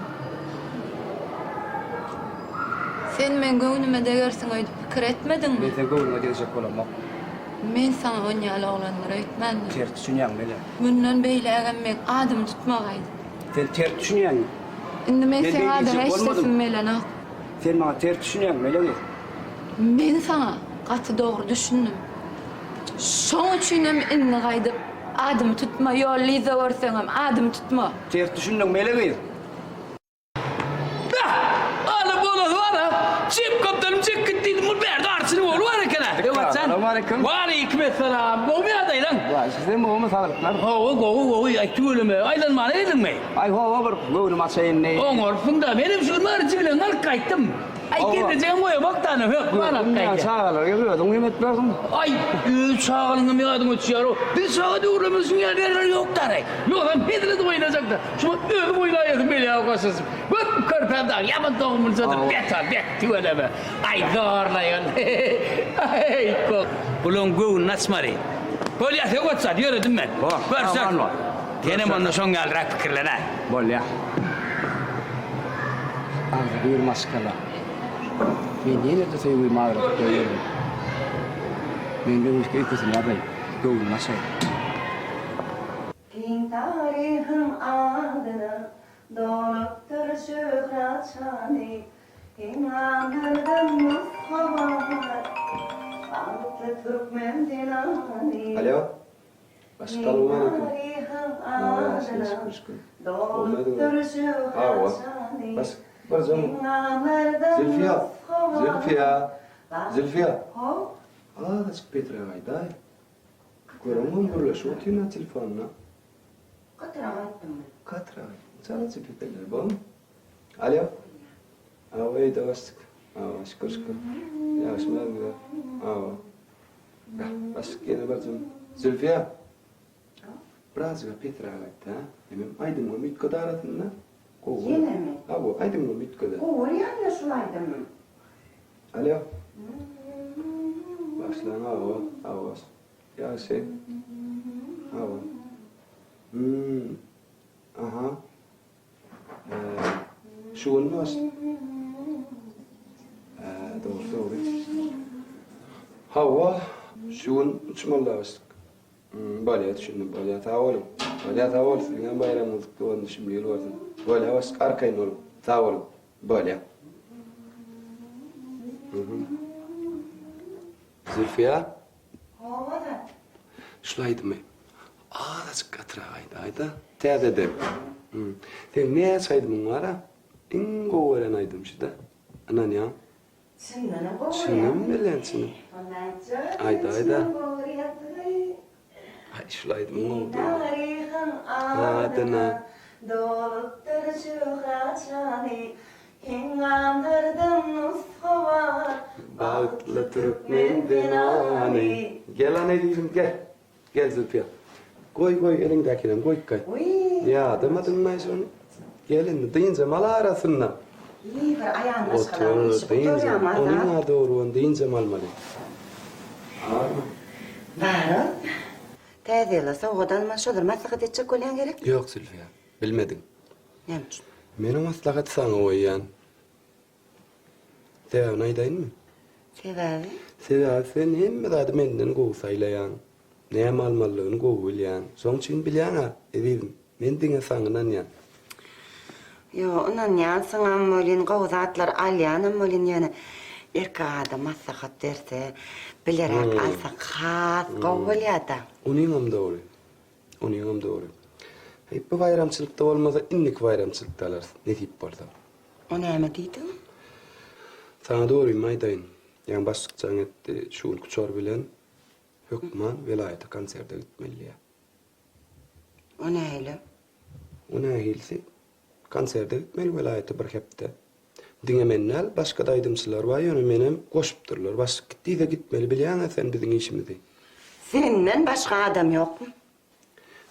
Sen meň göwnüme degersiň öýdüp pikir etmediňmi? Men seň göwnüňe degjek bolamok. Men saňa on ýaly oglandyr öýtmändim. Ters düşünýäň mele. Mundan beýlägem meň adymy tutma gaýdyp. Sen ters düşünýäň. Indi men Men seň beý adyňy diýjek eşdesim bolmadym. gelenok. Sen maňa ters düşünýäň, Mele gyz. Men saňa gaty dogry düşündim. Şoň üçinem indi gaýdyp adymy tutma, ýol Liza görseňem adymy tutma. Ters düşündiň, Mele gyz. Beh! Aly bolasy bar-a! Çep gapdalym çek git diýdim, bul bärde arçynyň ogly bar eken-ä. Salam aleýkum. Waleýkim essalam. Gowumy ýagdaýlaň? Ýagşy, sizem gowumy, saglyklar? Hawa, gowy, gowy. Aý, tüweleme. Aýlanmana geldiňmi? Aý, hawa, bir göwnüm açaýyn diýip. Oňarypsyň-da. Menem şu gün bir jigileňi alyp gaýtdym. Aý, gelnejegem goýamak-da, ony hökman alyp gaýdýan. Çagalara özüň hem edip berdiň. Aý, öz çagalyňam ýadyňa düşýär-ow. Biz çaga döwürlerimiz üçin ýaly ýerler ýok-da-raý. Ýogsam hezil edip oýnajakdy. Şuňa özüm oýnaýasym gelýär goşasyp. Gör, körpäm dagy ýaman dogumlyjadyr. Bet ol, bet, tüweleme. Aý, zorlaýan. Aý, kok. Bulaň göwnüni açmaly. Bolýa, söwet zat, ýöredim men. Görsek. Senem onda şoň ýalyrak pikirlen-ä. Bolýa. Agzybir maşgala. Men ýene-de söýgimi agradyp goýberdim. Men öňki öýkesini ýazaýyn, göwnüni açaýyn. Giň taryhyň adyna dolupdyr şöhrat şany, Heňňamlardan nusga bar, bagtly türkmen zenany. Alo. Assalawmaleýkim. Ýagşy şükür şükür. Gowymy? Hawa. Baş bir jom. Zülfiýa. Zülfiýa. Zülfiýa. Azajyk Petre gaýdaý. Göreňmi gürleşip otyryn telefonda. Gatyrak aýtdym men. Gatyrak aýtdym. Çalaja peteller bolmy? Alo. Hawa öýde başlyk. Hawa şükür şükür. Ýagşy özüňize. Hawa. Başlyk ýene bir jüm. Zülfiýa. Birazjyga pesräk aýt-da. Hemem aýdymyňam üýtgedi arasynda. Gowy. Ýenemi? Hawa, aýdymyňam üýtgedi. Gowy bolýan-da şul aýdym. Alo. Başlaň hawa, hawa. Ýagşy. Hawa. Hum. Aha. Şu gün baş. Dogry, dogry. Hawa, şu gün uçmaly başlyk. Bolýa düşündim, bolýa sag boluň. Bolýa sag bol, siziňem baýramyňyz gutly bolsun, düşümli ýyl bolsun. Bolýa başlyk, arkaýyn boluň. Sag boluň. Bolýa. Zülfiýa? Şul aýdymy azajyk gatyrak aýdaý-da, täzeden. Seň näçe aýdymyň bar-a? Iň gowy gören aýdym şu-da. Ynanýaň? Çyndanam gowy görýäň. Çynam bilýän, çynym. Onda aýtjak. Aýdaý-da. Çyndan gowy görýäň. Aý, şul aýdymyň gowy Taryhyň adyna dolupdyr şöhrat şany, Heňňamlardan nusga bar, Bagtly türkmen zenany. Gel ana ezizim gel. Gel Zülpiýa. Goý goý eliňdäkinem goýup gaý. Ýadamadyňmaý şony? Gel indi dynjam al arasynda. Hiý bir aýal maşgalanyň Otur işi dynjam. gutarýamy Azat? Onyň-a dogry ony dynjam almaly. Arma. Barat. Täze ýyla sowgat alman şolary maslahat etjek bolýaň gerek? Ýok Zülfiýa, bilmediň. Näme üçin? Men o maslahaty saňa goýýan. Sebäbini aýdaýynmy? Sebäbi? Sebäbi sen hemme zady menden gowy saýlaýaň. Näme almalydygyny gowy bilýäň. Şoň üçin bilýäň-ä, ezizim, men diňe saňa ynanýan. Ýok, ynanýansyňam welin, gowy zatlar alýanam welin, ýöne erkek adam maslahat berse, bileräk alsak has gowy bolýa-da. Onyňam dogry. Onyňam dogry. Heý, bu baýramçylykda bolmasa, indiki baýramçylykda alarys, nesip bolsa. O näme diýdiň? Saňa dogrymy aýdaýyn. Ýaňy başlyk jaň etdi, şu günki uçar bilen hökman welaýata konserte gitmeli diýýär. O nähili? O nähilisi? Konserte gitmeli welaýata bir hepde. Diňe men däl, başga-da aýdymçylar bar, ýöne menem goşupdyrlar. Başlyk git diýse gitmeli, bilýäň-ä sen biziň işimizi. Senden başga adam ýokmy?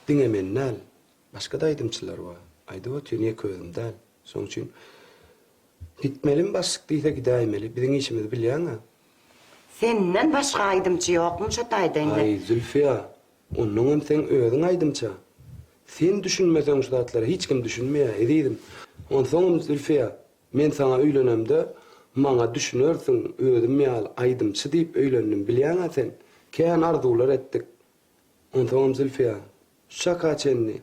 Diňe men däl, başga-da aýdymçylar bar. Aýdyp otyryn, ýeke özüm däl. Şonuň üçin gitmelimi başlyk diýse gidäýmeli. Biziň işimizi bilýäň-ä. Senden başga aýdymçy ýokmy şo taýda indi? Aý, Zülfiýa, onnoňam seň özüň aýdymça. Sen düşünmeseň şu zatlara hiç kim düşünmeýär, ezizim. Onsoňam Zülfiýa, men saňa öýlenemde maňa düşünersiň, özüm ýaly aýdymçy diýip öýlendim, bilýäň-ä sen. Kän arzuwlar etdik. Onsoňam Zülfiýa, şu çaka çenli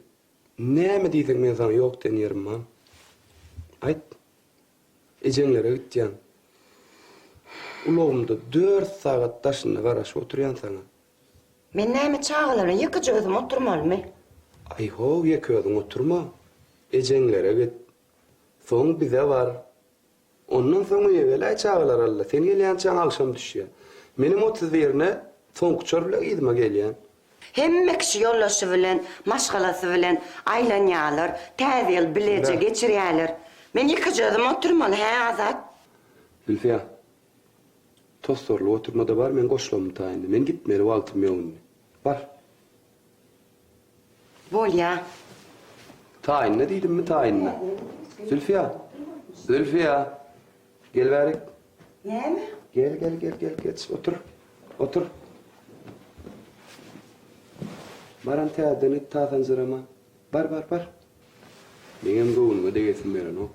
näme diýseň men saňa ýok diýen ýerim bar. Aýt. Ejeňlere gitýäň. Ulagymda dört sagat daşynda garaşyp oturýan saňa. Men näme çagalar bilen ýekeje özüm oturmalymy? Aý-how, ýeke özüň oturma. Ejeňlere git. Soň bize bar. Ondan soň öýe geläý çagalar alla. Sen gelýänçäň agşam düşýär. Menem 31-ine soňky uçar bilen yzyma gelýän. Hemme kişi ýoldaşy bilen, maşgalasy bilen aýlanýarlar, täze ýyl bileje geçirýärler. Men ýekeje özüm oturmaly, hä, Azat? Zülfiýa, tossarylyp oturma-da bar, men goşlamymy taýynla. Men gitmeli wagtym ýok indi. Bar. Bolýa. Taýynla diýdimmi, taýynla. Zülfiýa! Zülfiýa! Gel bärik. Näme? Gel, gel, gel, gel, geç, otur. Otur. Baram täzeden et tasanjyrama. Bar, bar, bar. Meňem göwnüme degesim gelenok.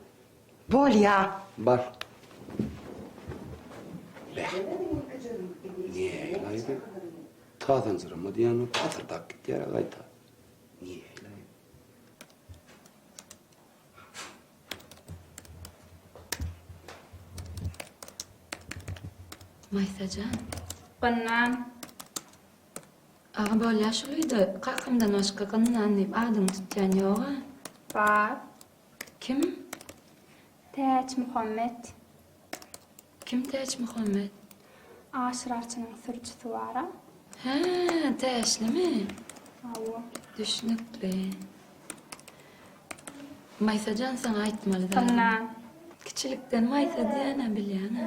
Bolýa. Bar. Beh. Nähili-aý bu? Tasanjyrama diýýän bolup pasyrdap gitýär-ä gaýta. Nähili-aý? Maýsa jan. Gynnan. Aga bolýa şul öýde kakamdan başga Gynnan diýip adyňy tutýan ýog-a. Bar. Kim? Täçmuhammet. Kim Täçmuhammet? Aşyr arçynyň sürüjisi bar-a. Hä, Täçlimi? Hawa. Düşnükli. Maýsa jan saňa aýtmaly zadym. Gynnan. Kiçilikden Maýsa diýýän-ä bilýäň-ä.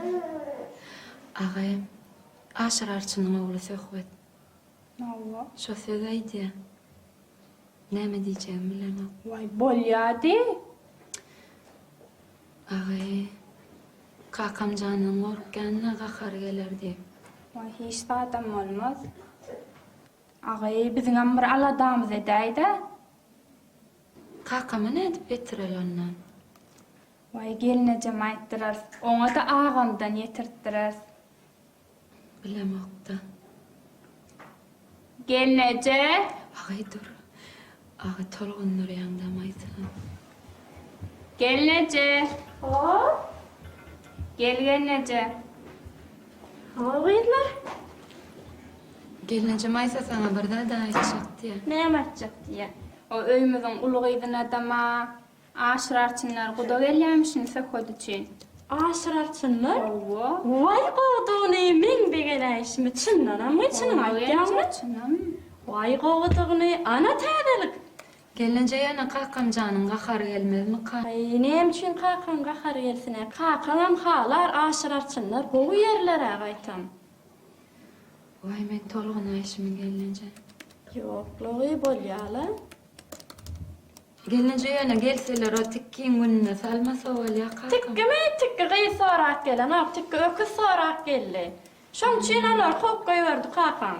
Agaý, Aşyr arçynyň ogly Söhbet. Hawa. Şo söz aýdýa. Näme diýjegimi bilemok. Waý, bolýa diý. Agaý, kakam jandan gorkýan-da gahary geler diýip. Waý, hiç zadam bolmaz. Agaý, biziňem bir aladamyzy edäý-dä. Kakama nädip ýetireli ondan? Waý, gelnejeme aýtdyrarys. Oňa-da agamdan ýetirtdireris. Bilemok-da. Gelneje! Agaý dur. Agaý tolgundyrýaň-da Maýsa. Gelneje! Hop! Gel gelneje. Hawa gyzlar. Gelneje Maýsa saňa bir zat aýtjak diýýä. Näme aýtjak diýýä? O öýümiziň uly gyzynadama Aşyr arçynlar guda gelýämişin söhbet üçin. Aşyr arçynlar? Hawa. Waý gowudygyny meň begenäýşimi çyndanammy çynyňy aýtýaňmy? Çynam. Waý gowudygyny ana täzelik. Gelneje ýöne kakamjanyň gahary gelmezmika? Aý näme üçin kakaň gahary gelsin-ä kakaňam halar Aşyr arçynlar gowy ýerler-ä gaýtam. Waý men tolgunaýşymy gelneje. Ýoklugy bolýala. Gelneje ýöne gelseler o tikgiň gününe salmasa bolýa kakam. Tikgimi? Tikgi gyz sorap gelenok, tikgi öküz sorap geldi. Şoň üçin olary kowup goýberdi kakaň.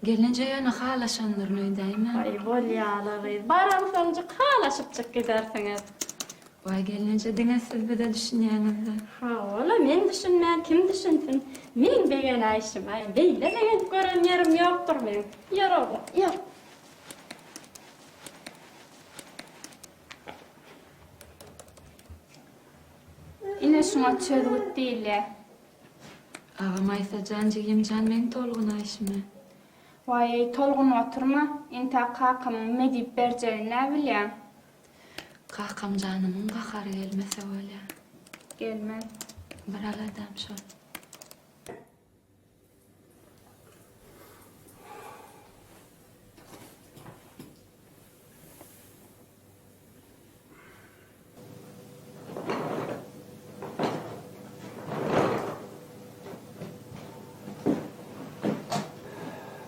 Gelneje ýöne halaşandyryn öýdäýmäň. Aý bolýala gyz, baransoňjyk halaşypjyk gidersiňiz. Waý gelneje diňe siz bize düşünýäňizda. Hawa-la men düşünmän kim düşünsin. Meň begenäýşim-aý, beýle begenip gören ýerim ýokdur meň. Ýör oglum, ýör. Ine şuňa çözgüt diýilýär. Aga Maýsajan jigimjan meň tolgunaýşymy. Waý-eý tolgunyp oturma, intäk kakamyň me diýip berjegini näbilýäň. Kakamjanymyň gahary gelmese bolýa. Gelmez. Bir aladam şol.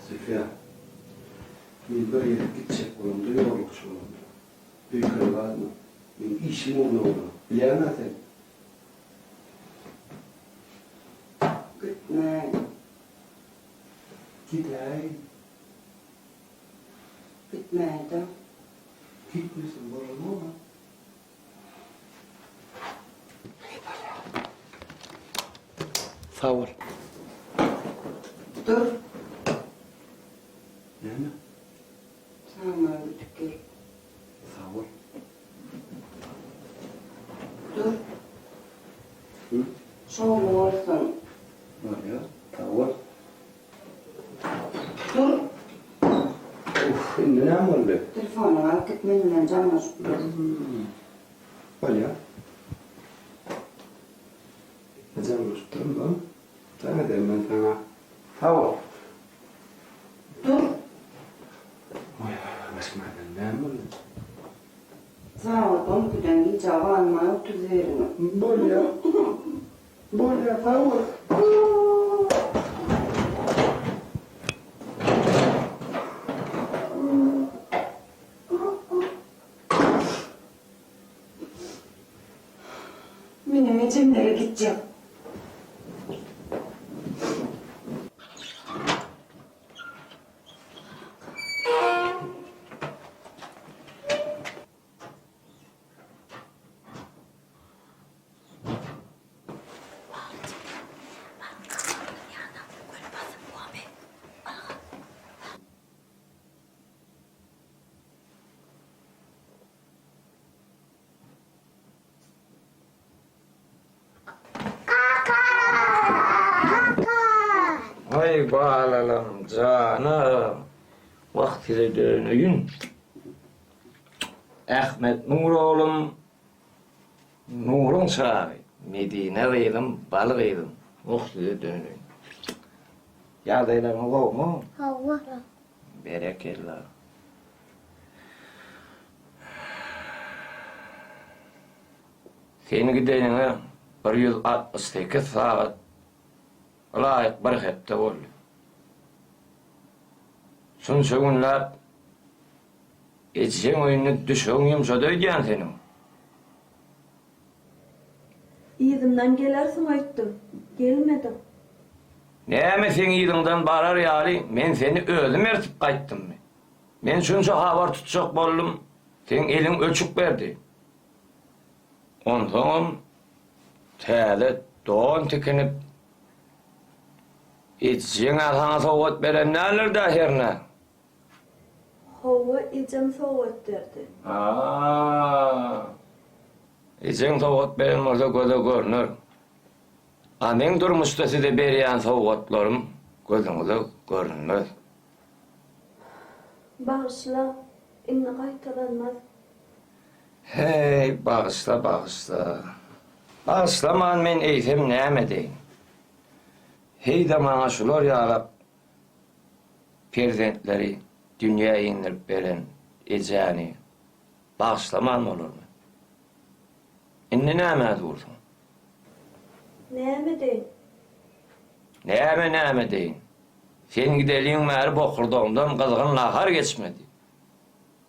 Zülfiýa, men bir ýere gitjek bolamda ýolagçy bolamda, öýkelip alma. Meň işim ugruna bolanok. Bilýäň-ä sen. Gitmäý. Gidäý. Gitmäýdä. Gitmeseň bolanok-a. Sag bol. Dur. Näme? Saňa gidip gel. Sag bol. Dur. Hı? Şowly bolsun. Bolýar. Sag bol. Dur. Uff, indi näme boldy? Telefonyňy alyp git, men bilen jaňlaşyp dur. Bolýar. Jaňlaşyp durun, bol. Jaň ederin men saňa. Sag bol. Dur. Oý, başyma näme boldy? Sagat on ikiden gijä galmaý otuzberiňi. Bolýar. Bolýar, sag bol. Menem ejemlere gitjek. Aý balalam janam wah size döneýin. Ahmet Nur oglum Nuruň çagy Medine gyzym bal gyzym wah size döneýin. Ýagdaýlaryňyz gowumy? Hawa. Berekella. Sen gideniňe 168 sagat ylaýyk bir hepde boldy. Şunça günläp ejeň öýünde düşegiň ýumşady öýdýän seniň. Yzymdan gelersiň öýtdüm. Gelmediň. Näme seň yzyňdan barar ýaly men seni özüm ertip gaýtdymmy? Men şunça habar tutjak boldum, seň eliň öçük berdi. Onsoňam täze don tikinip, ejeň-ä saňa sowgat beren däldir-dä hernä? Hawa, ejem sowgat berdi. A-a, ejeň sowgat beren bolsa göze görner. A meň durmuşda size berýän sowgatlarym. Gözüňize görünmez. Bagyşla, indi gaýtalanmaz. Heý, bagyşla, bagyşla. Bagyşlaman men eýsem näme edeýin? Heý-de maňa şular ýalak perzentleri dünýä indirip beren ejäni bagyşlaman bolarmy? Indi nämä dursuň? Näme edeýin? Näme näme edeýin? Sen gideliň bäri bokurdagymdan gyzgyn nahar geçmedi.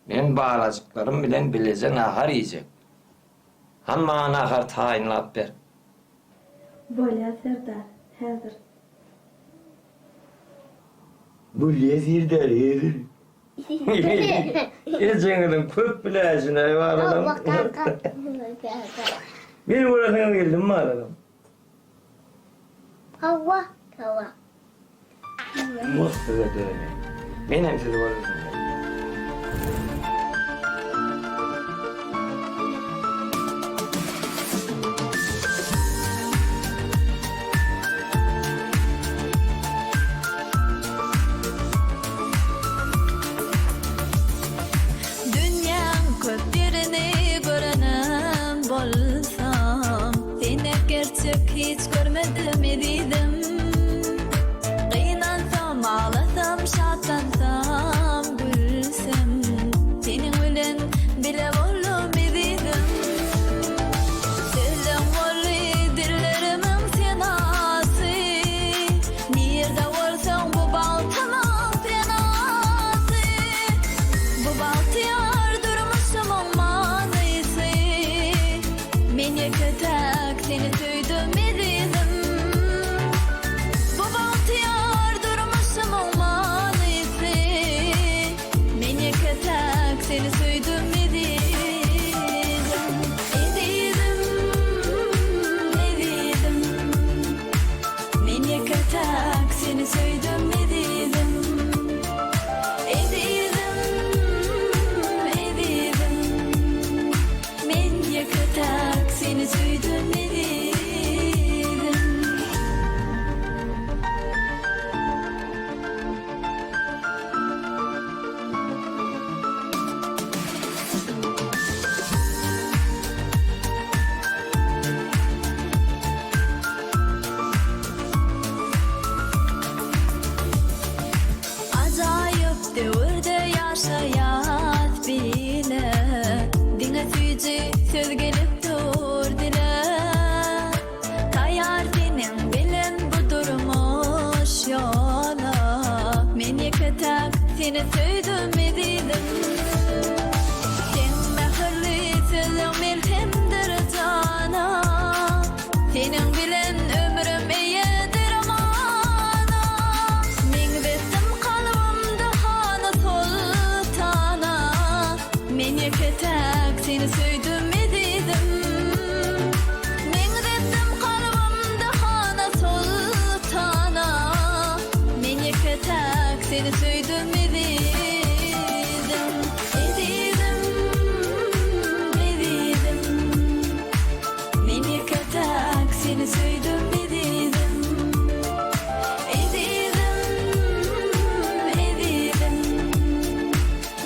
Men balajyklarym bilen bileje nahar iýjek. Hany maňa nahar taýynlap ber. Bolýa serdar, häzir. Bolýa serdar, häzir. Ejeňiziň köp biläýşini-aý balalam. Meni göresiňiz geldimi balalam? Hawa, hawa. Mus size döneýin. Menem sizi göresim geldi. Dünýäň köp ýerini görenem bolsam, Seni gerçek hiç görmedim ezizim. Gynansam, aglasam, şatlansam, gülsem, Seniň bilen bile boldum ezizim. Sözleň boldy dillerimiň senasy, Nirde bolsaň bu bagtymyň penasy. Bu bagtyýar durmuşymyň manysy. Men ýeke-täk seni söýdüm ezizim. Bu bagtyýar durmuşymyň manysy. Men ýeke-täk seni söýdüm ezizim. Ezizim, ezizim. Men ýeke-täk seni söýdüm ezizim. Ezizim, ezizim. Men ýeke-täk seni söýdüm ezizim. Ajaýyp döwürde ýaşaýas bile, Diňe süýji söz gelip dur dile. Taýar seniň bilen bu durmuş ýola, Men ýeke-täk seni söýdüm ezizim. Seň mähirli sözleň melhemdir jana, Seniň bilen ömrüm eýedir amana. Meňzetdim kalbymda hany soltana, Men ýeke-täk seni söýdüm ezizim. Meňzetdim kalbymda hana soltana, Men ýeke-täk seni söýdüm ezizim. Ezizim, ezizim. Men ýeke-täk seni söýdüm ezizim. Ezizim, ezizim.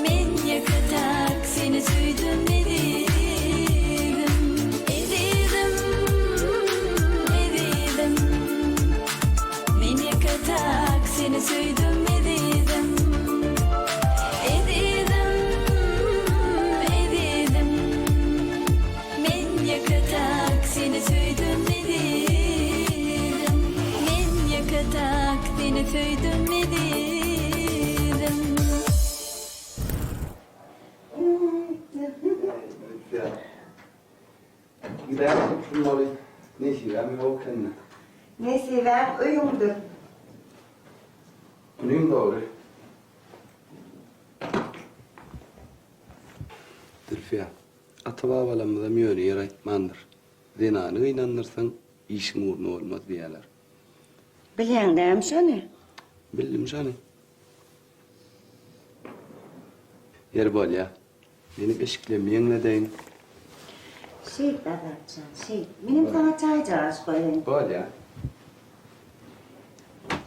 Men ýeke-täk seni söýdüm ezizim. Ezizim, ezizim. Men ýeke-täk seni söýdüm ezizim. Ezizim, ezizim. Men ýeke-täk seni söýdüm ezizim. Men ýeke-täk seni söýdüm ezizim. Gidäýsek şunmaly nesibäm ýok ekende. Nesibäň öýüňdir. Munyň dogry. Zülfiýa, ata-babalarymyzam ýöne ýere aýtmandyr. Zenany gynandyrsaň, işiň ugruna bolmaz diýýärler. Bilýäň dämi şony? Bildim şony. Ýeri bolýa. Meniň eşiklerimi ýeňledeýin. Şeýt, Azatjan, şeýt. Menem saňa çaýjagaş goýaýyn. Bolýa.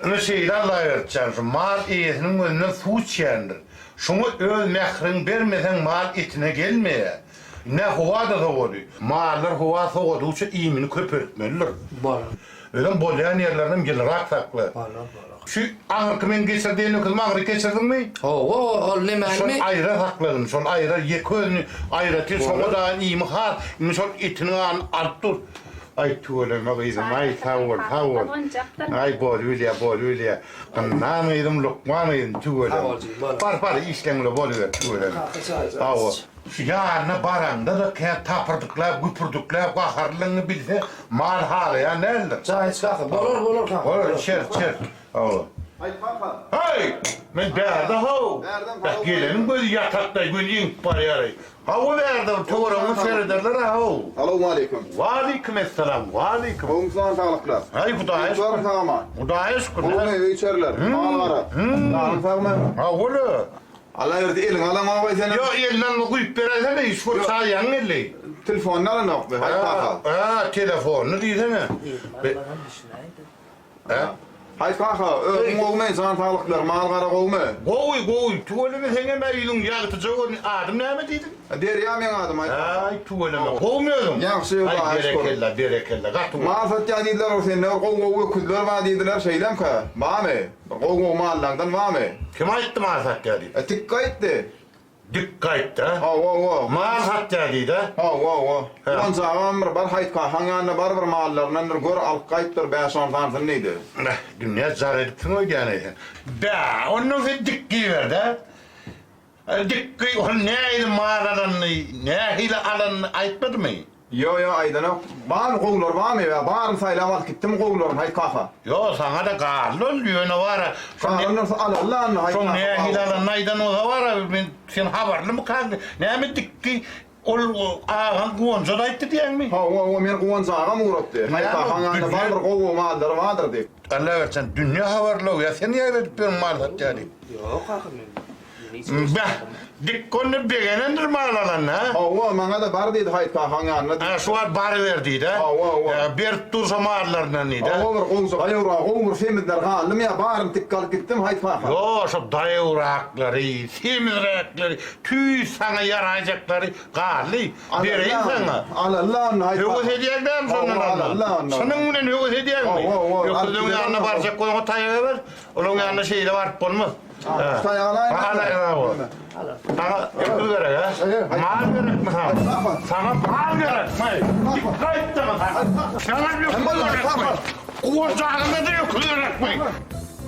Ine şeýle Allaberdijan, şu mal eýesiniň gözünden suw içýändir. Şoňa öz mähriňi bermeseň mal etine gelmeýär. Ine howa-da sowady. Mallar howa sowadygyça iýmini köpeltmelidir. Bolar. Özem bolýan ýerlerinem ýylyrak sakla. Bolar, bolar. Şu aňyrky men geçir diýen öküzimi aňryk geçirdiňmi? Hawa, ol nemäni? Şol aýra sakladym, şol aýra ýeke özüni aýratyn şoňa daýan iými has, indi şol etiniň ganyny alyp dur. Aý tüweleme gyzym, aý sag bol, sag bol. Aý bolubilýä, bolubilýä. Gynnan gyzym, lukman gyzym, tüweleme. Bar, bar, işleňle boluber, tüweleme. Hawa. Şu ýanyna baraňda-da kä tapyrdyklap, güpürdikläp gaharlygyňy bilse, mal halaýan däldir. Çaý iç kaka. Bolar, bolar kaka. Bolar, içeris, içeris. Hawa. Aýt kaka. Haý! Men bärde how. Bärden Beh, geleniň gözi ýatakda göni eňip barýar-aý. Hawa bärde bir töweregiňe serederler-ä how. Salowmaleýkim. Waleýkim essalam, waleýkim. Gowumy jan saglyklar? Haý, Hudaýa şükür. Ýurtlarym sag-aman. Hudaýa şükür. Gowumy öý-içeriler? Mal-gara? Janyň sagmy? Hawa-la. Alaberdi eliňe alaňogaý senem. Ýok elinden bir guýup beräýsene şu bir çaý ýaňy geldi. Telefonyny alanokmy haý kaka. Hä telefonyny diýsene. Hä. Haý kaka özüň gowumy jan saglyklar mal gara gowumy. Gowy gowy tüweleme seňem ä ýüzüň ýagtyja görünýär adym näme diýdiň. Derýa meň adym haý kaka. Aý tüweleme gowumy özüň. Ýagşy Hudaýa şükür. Aý berekella berekella gaty gowy. Mal satýan diýdiler ol sende bir gowy gowy öküzler bar diýdiler şeýlemkä barmy. Bir gowy gowy mallaňdan barmy? Kim aýtdy mal satýar diýip? E, Tikgi aýtdy. Dikgi aýtdy, a? Hawa, hawa. Mal satýar diýdi, a? Hawa, hawa. Guwanç agam bir bar Haýyt kakaň ýanyna bar bir mallaryndan bir gör alyp gaýt bir bäş-on sanysyny diýdi. Beh, dünýä jar edipsiň öýdýän-eý sen. Bä, onnoň sen dikgi ber-dä. Dikgi ol nähili mal alanyny, nähili alanyny aýtmadymy? Ýo, ýo, aýdanok. Barmy gowulary barmy? Ýa baryny saýlap alyp gitdimi gowularyny, Haýyt kaka? Ýo, saňa-da galdy ol, ýöne bar-a. Galan bolsa alaly-la onda, Haýyt Şoň kaka. nähili alanyny aýdan bolsa bar-a, men sen habarlymykaň? Näme dikgi Ol agaň Guwanja-da aýtdy diýýäňmi? Hawa, hawa, meni Guwanç agam ugratdy. Haýyt kakaň ýanynda bar bir gowy mallary bardyr diýip. Allaberdi jan, dünýe habarly-ow, ýa sen ýaýradyp ýörüň mal satýar diýip. Ýok kaka, men Beh, dik onda begenendir mal alanyna, hä? Hawa, maňa-da bar diýdi Haýyt kakaň ýanyna diýip. Hä, şu wagt baryber diýdi-ä? Hawa, hawa. Berip dur şo mallaryndan diýdi-ä? Hawa, bir gowja daýawrak, gowy bir semizler galdymy ýa baryny tikgi alyp gitdimi Haýyt kaka? Ýo, şo daýawraklary, semizräkleri, tüýs saňa ýaraýjaklary galdy. Bereýin saňa. Alalla onda Haýyt kaka. Höwes edýäň dämi şondan Hawa, alma? alalla onda. Çynyň bilen höwes edýäňmi? Hawa, hawa. Öküzleň ýanyna barjak bolsaň taýak ber. Olaň ýanyna şeýle baryp bolmaz. Taýak alaýyn. Alaý, Saňa öküz gerek, hä? Mal gerekmi saňa? Saňa mal gerekmi? Gaýtdymy saňa? Saňa öküz gerekmi? Guwanjagyna-da öküz gerekmi?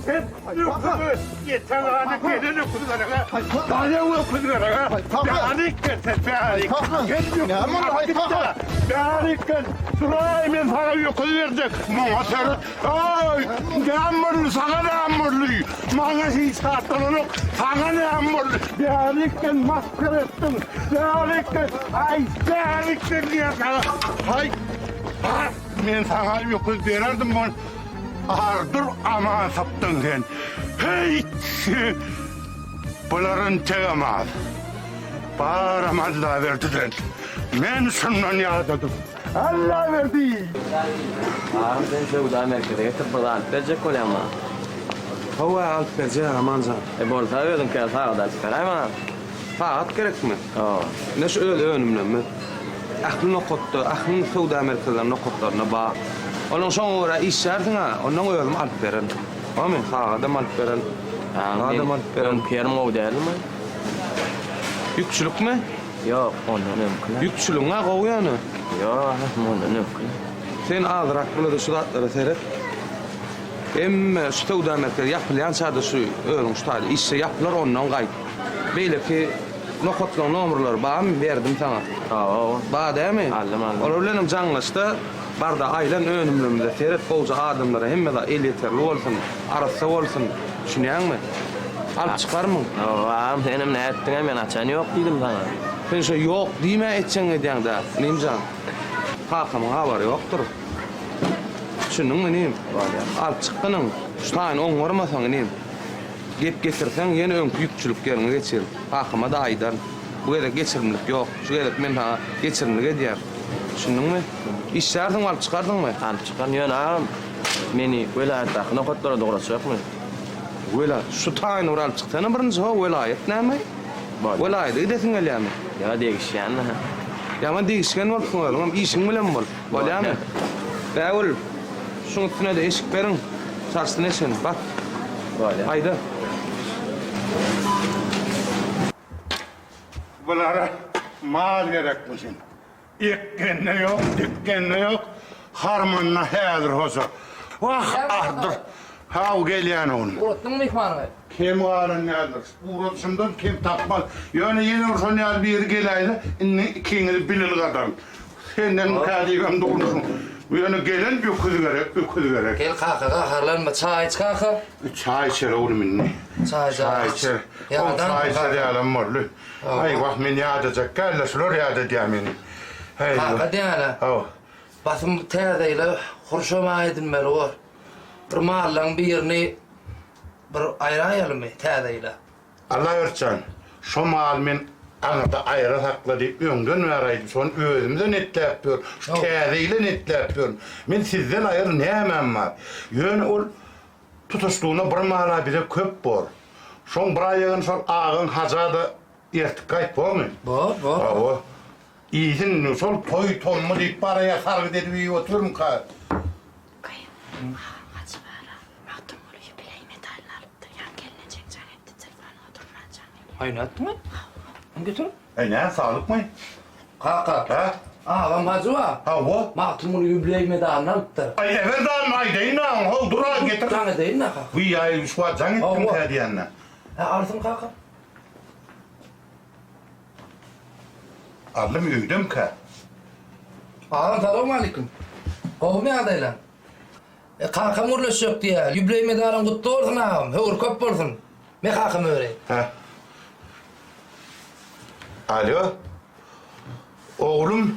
Sen öküz, ýeten gany gelen öküz gerek, hä? Daýaw öküz gerek, hä? Bärik gel sen, bärik. Gel öküz git-de, bärik gel. Suraý, men saňa öküz berjek. Maňa seret. Aý, näme boldy, saňa näme boldy? Maňa hiç zat bolanok, saňa näme boldy? Bärikden masgara etdiň, bärikden, aý, bärikden diýýän saňa. Haý, bar, men saňa öküz bererdim, ol Ardur aman sypdyň sen. Heý, bular integem az. Baram Allaberdiden. Men şundan ýadadym. Allaberdi! Agam sen söwda merkeze getirip bir zat alyp berjek bolýaň maňa. Hawa alyp berjek Aman jan. E bolsa özüňkä sagat alyp beräý maňa. Sagat gerekmi? Hawa. Ine şu öz önümlerimiz. Ähli nokatda, ähli söwda merkezleriniň nokatlarynda bar. Onuň şoňa görä işlärsiň-ä, onnoň özüm alyp bererin. Barmy? Sagadam alyp bererin. Zadam alyp bererin. Öňki ýerim gowy dälmi? Ýükçülikmi? Ýok, ondan öňküler. Ýükçüligiň-ä gowy ýöne. Ýok, ondan öňküler. Sen azrak bile-de şu zatlara seret. Hemme şu söwda merkezi ýapylýança-da şu özüň şu taýda işje ýapylar, ondan gaýt. Beýleki nokatlaryň nomerleri barmy? Berdim saňa. Hawa. Bar dämi? Aldym, aldym. Olar bilenem jaňlaşda, bar-da aýlan önümlerimize seret, gowja adamlara hemme zat elýeterli bolsun, arassa bolsun. Düşünýäňmi? Alyp çykarmyň? Hawa, agam, senem nätdiň-ä, men açan ýok diýdim saňa. Sen şo ýok diýmä etjegiňi edýäň-dä, inim jan. Kakamyň habary ýokdur. Düşündiňmi, inim? Bolýar. Alyp çykgynyň. Şu taýyny oňarmasaň, inim, gep getirseň, ýene öňki ýükçülik ýeriňe geçirin. Kakama-da aýdaryn. Bu gezek geçirimlik ýok. Şu gezek men saňa geçirimlik edýän. Düşündiňmi? Işlärsiňmi, alyp çykarsyňmy? Alyp çykaryn. Ýöne agam, meni welaýatdaky nokatlara dogratjakmy? Wela, şu taýyny bir alyp çyksana birinji, ho, welaýat näme? Bolýar. Welaýata gidesiň gelýärmi? Ýa degişýän-dä. Ýaman degişgen bolupsyň özüňem, işiň bilen bol. Bolýarmy? Bägül, şuň üstüne-de eşik beriň. Çalşsyn eşigini, bas. Bolýar. Haýda. Bulara mal gerekmişin. Ekgende ýok, dikgende ýok, harmanda häzir hoja. Wah, ardyr. Haw, gelýän oglum. Ugratdyňmy myhmanyňy? Kem galan däldir. Ugradyşymdan kem tapmaz. Ýöne ýene bir şon ýaly biri geläýse, indi ikiňizi bil ylgadaryn. Senden kädibem durmuşyň. Ýöne gelen öküz gerek, öküz gerek. Gel kaka, gaharlanma, çaý iç kaka. Çaý içer oglum indi. Çaý Çaý içer. Ol çaý içer ýalam boldy. Aý wah men ýadajak däl-de şular ýadadýar meni. Heý. Kaka diýýän-ä. Hawa. Basym täze ýyla hurşam edinmeli bor. Bir mallaň birini bir aýraýalymy täze ýyla? Allaberdi jan, şo maly men aňyrda aýra sakla diýip öňden bäri aýdyp, şony özümize netläp ýörün, şu täze ýyla netläp ýörün. Men sizden aýry nämäm bar? Ýöne ol tutuşlygyna bir mal-a bize köp bor. Şoň bir aýagyny şol agaň Haja-da ertip gaýt, bormy? Bor, bor. Hawa. Iýsin indi, şol toý tommy diýip baraýa sargyt edip iýip otyrmyka? Hajy bara, Magtymguly ýubileý medalyny alypdyr. Ýaňy gelnejeň jaň etdi, telefonyňa durman jaň edýär. Aý, nätdiň? Ony getir. Äý, näme, saglykmy? Kaka. Hä? Agam Hajy bar. Hawa. Magtymguly ýubileý medalyny alypdyr. Aý, eberdanmy aýdaýyn-a, how, dur-a, getir. Jaň edeýin-dä, kaka. Wiý, aý, şu wagt jaň etdimkä diýende. Hä, alsyn, kaka. Allym öýdemkä? Agam salowmalikim. Gowumy ýagdaýlaň? E, kakam gürleşjek diýýär. Ýubileý medalyň gutly bolsun agam. Höwür köp bolsun. Me kakama bereýin. Hä. Alo. Oglum.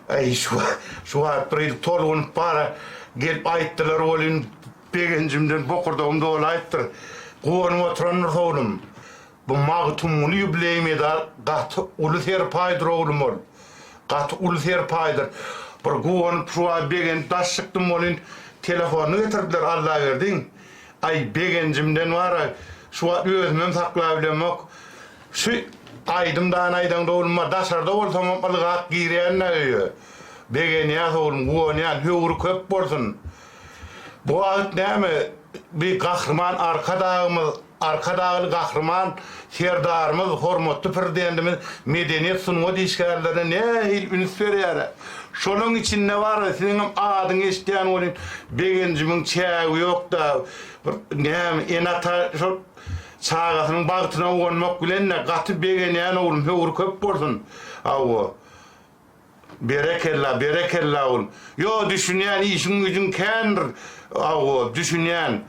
Äý şu şu wagt bir hili tolgunyp bara gelip aýtdylar welin begenjimden bokurdagym dolaýypdyr. Guwanyp oturandyr oglum. Bu Magtymguly ýubileý medal gaty uly serpaýdyr oglum ol. Gaty uly serpaýdyr. Bir guwanyp şu wagt begenip daş çykdym welin telefonyny getirdiler Allaberdiň. Aý begenjimden bara şu wagt özümem saklabilemok. Şu aýdym dany aýdaňda oglum bar daşarda bolsamam ylgap girýän-dä öýe. Begenýäs oglum guwanýan höwri köp bolsun. Bu wagt näme bi Gahryman Arkadagymyz Arkadagly Gahryman Serdarymyz, hormatly Prezidentimiz medeniýet, sungat işgärlerine nähili üns berýär-ä. Şolaň içinde bar-a, siziňem adyňy eşidýän welin, begenjimiň çägi ýok-da. Bir näme, ene-ata şol çagasynyň bagtyna guwanmak bilen-de, gaty begenýän oglum, höwri köp bolsun. Hawa. Berekella, berekella oglum. Ýo, düşünýän, işiň-güýjüň kändir, hawa, düşünýän.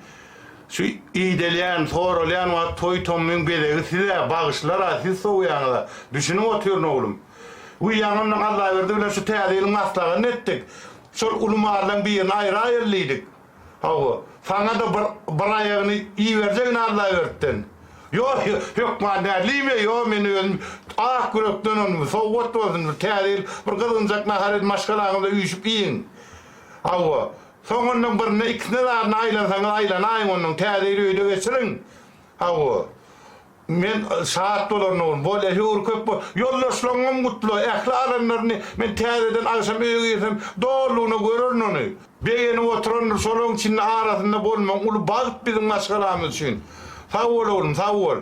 Şu idelýän, soralýan wagt toý-tommuň bezegi siz-ä, bagyşlar-a, siz sowýaňyz-a. Düşünip otyryn, oglum. Wiý, ýaňy ondan Allaberdi bilen şu täze ýylyň maslahatyny etdik. Şol uly mallaň birini aýraýaly diýdik. Hawa, saňa-da bir, bir aýagyny iberjegin Allabertden. Ýok, hökman däl diýme, ýok, men özüm ak ýürekden ony, sowgat bolsun, bir täze ýyl, bir gyzgynjak nahar edip maşgalaňyzla üýşüp iýiň. Hawa, soň ondan birine, ikisine zadyna aýlansaňyz aýlanaýyň ondan, täze ýyly öýde geçiriň. Hawa. Men şat bolaryn oglum. Bolýa, höwür köp bol. Ýoldaşlaryňam gutla. Ähli alanlaryny men täzeden agşam öýe girsem, dolulygyna görerin ony. Begenip oturandyr, şolaryň içinde arasynda bolmagyň uly bagt biziň maşgalamyz üçin. Sag bol oglum, sag bol.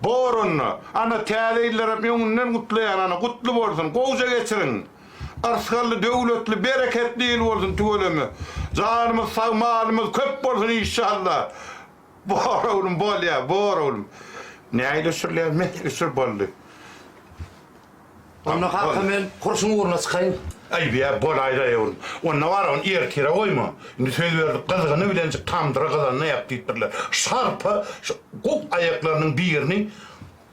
Bor onda. Ana, täze ýyllaram öňünden gutlaýan, ana, gutly bolsun. Gowja geçiriň. Yrsgally, döwletli, bereketli ýyl bolsun tüweleme. Janymyz sag, malymyz köp bolsun işşalla. Bor oglum, bolýa, bor oglum. Nähili öçürilýär? Meh, öçür boldy. Onda kaka men hurşuň ugruna çykaýyn. Aý, bä, bolaýda oglum. Onda bar, ony ertire goýma. Indi söz berdik, gyzgyny bilenjik tamdyra gyzanda ýap diýipdirler. Şarpa şu guk aýaklarynyň birini.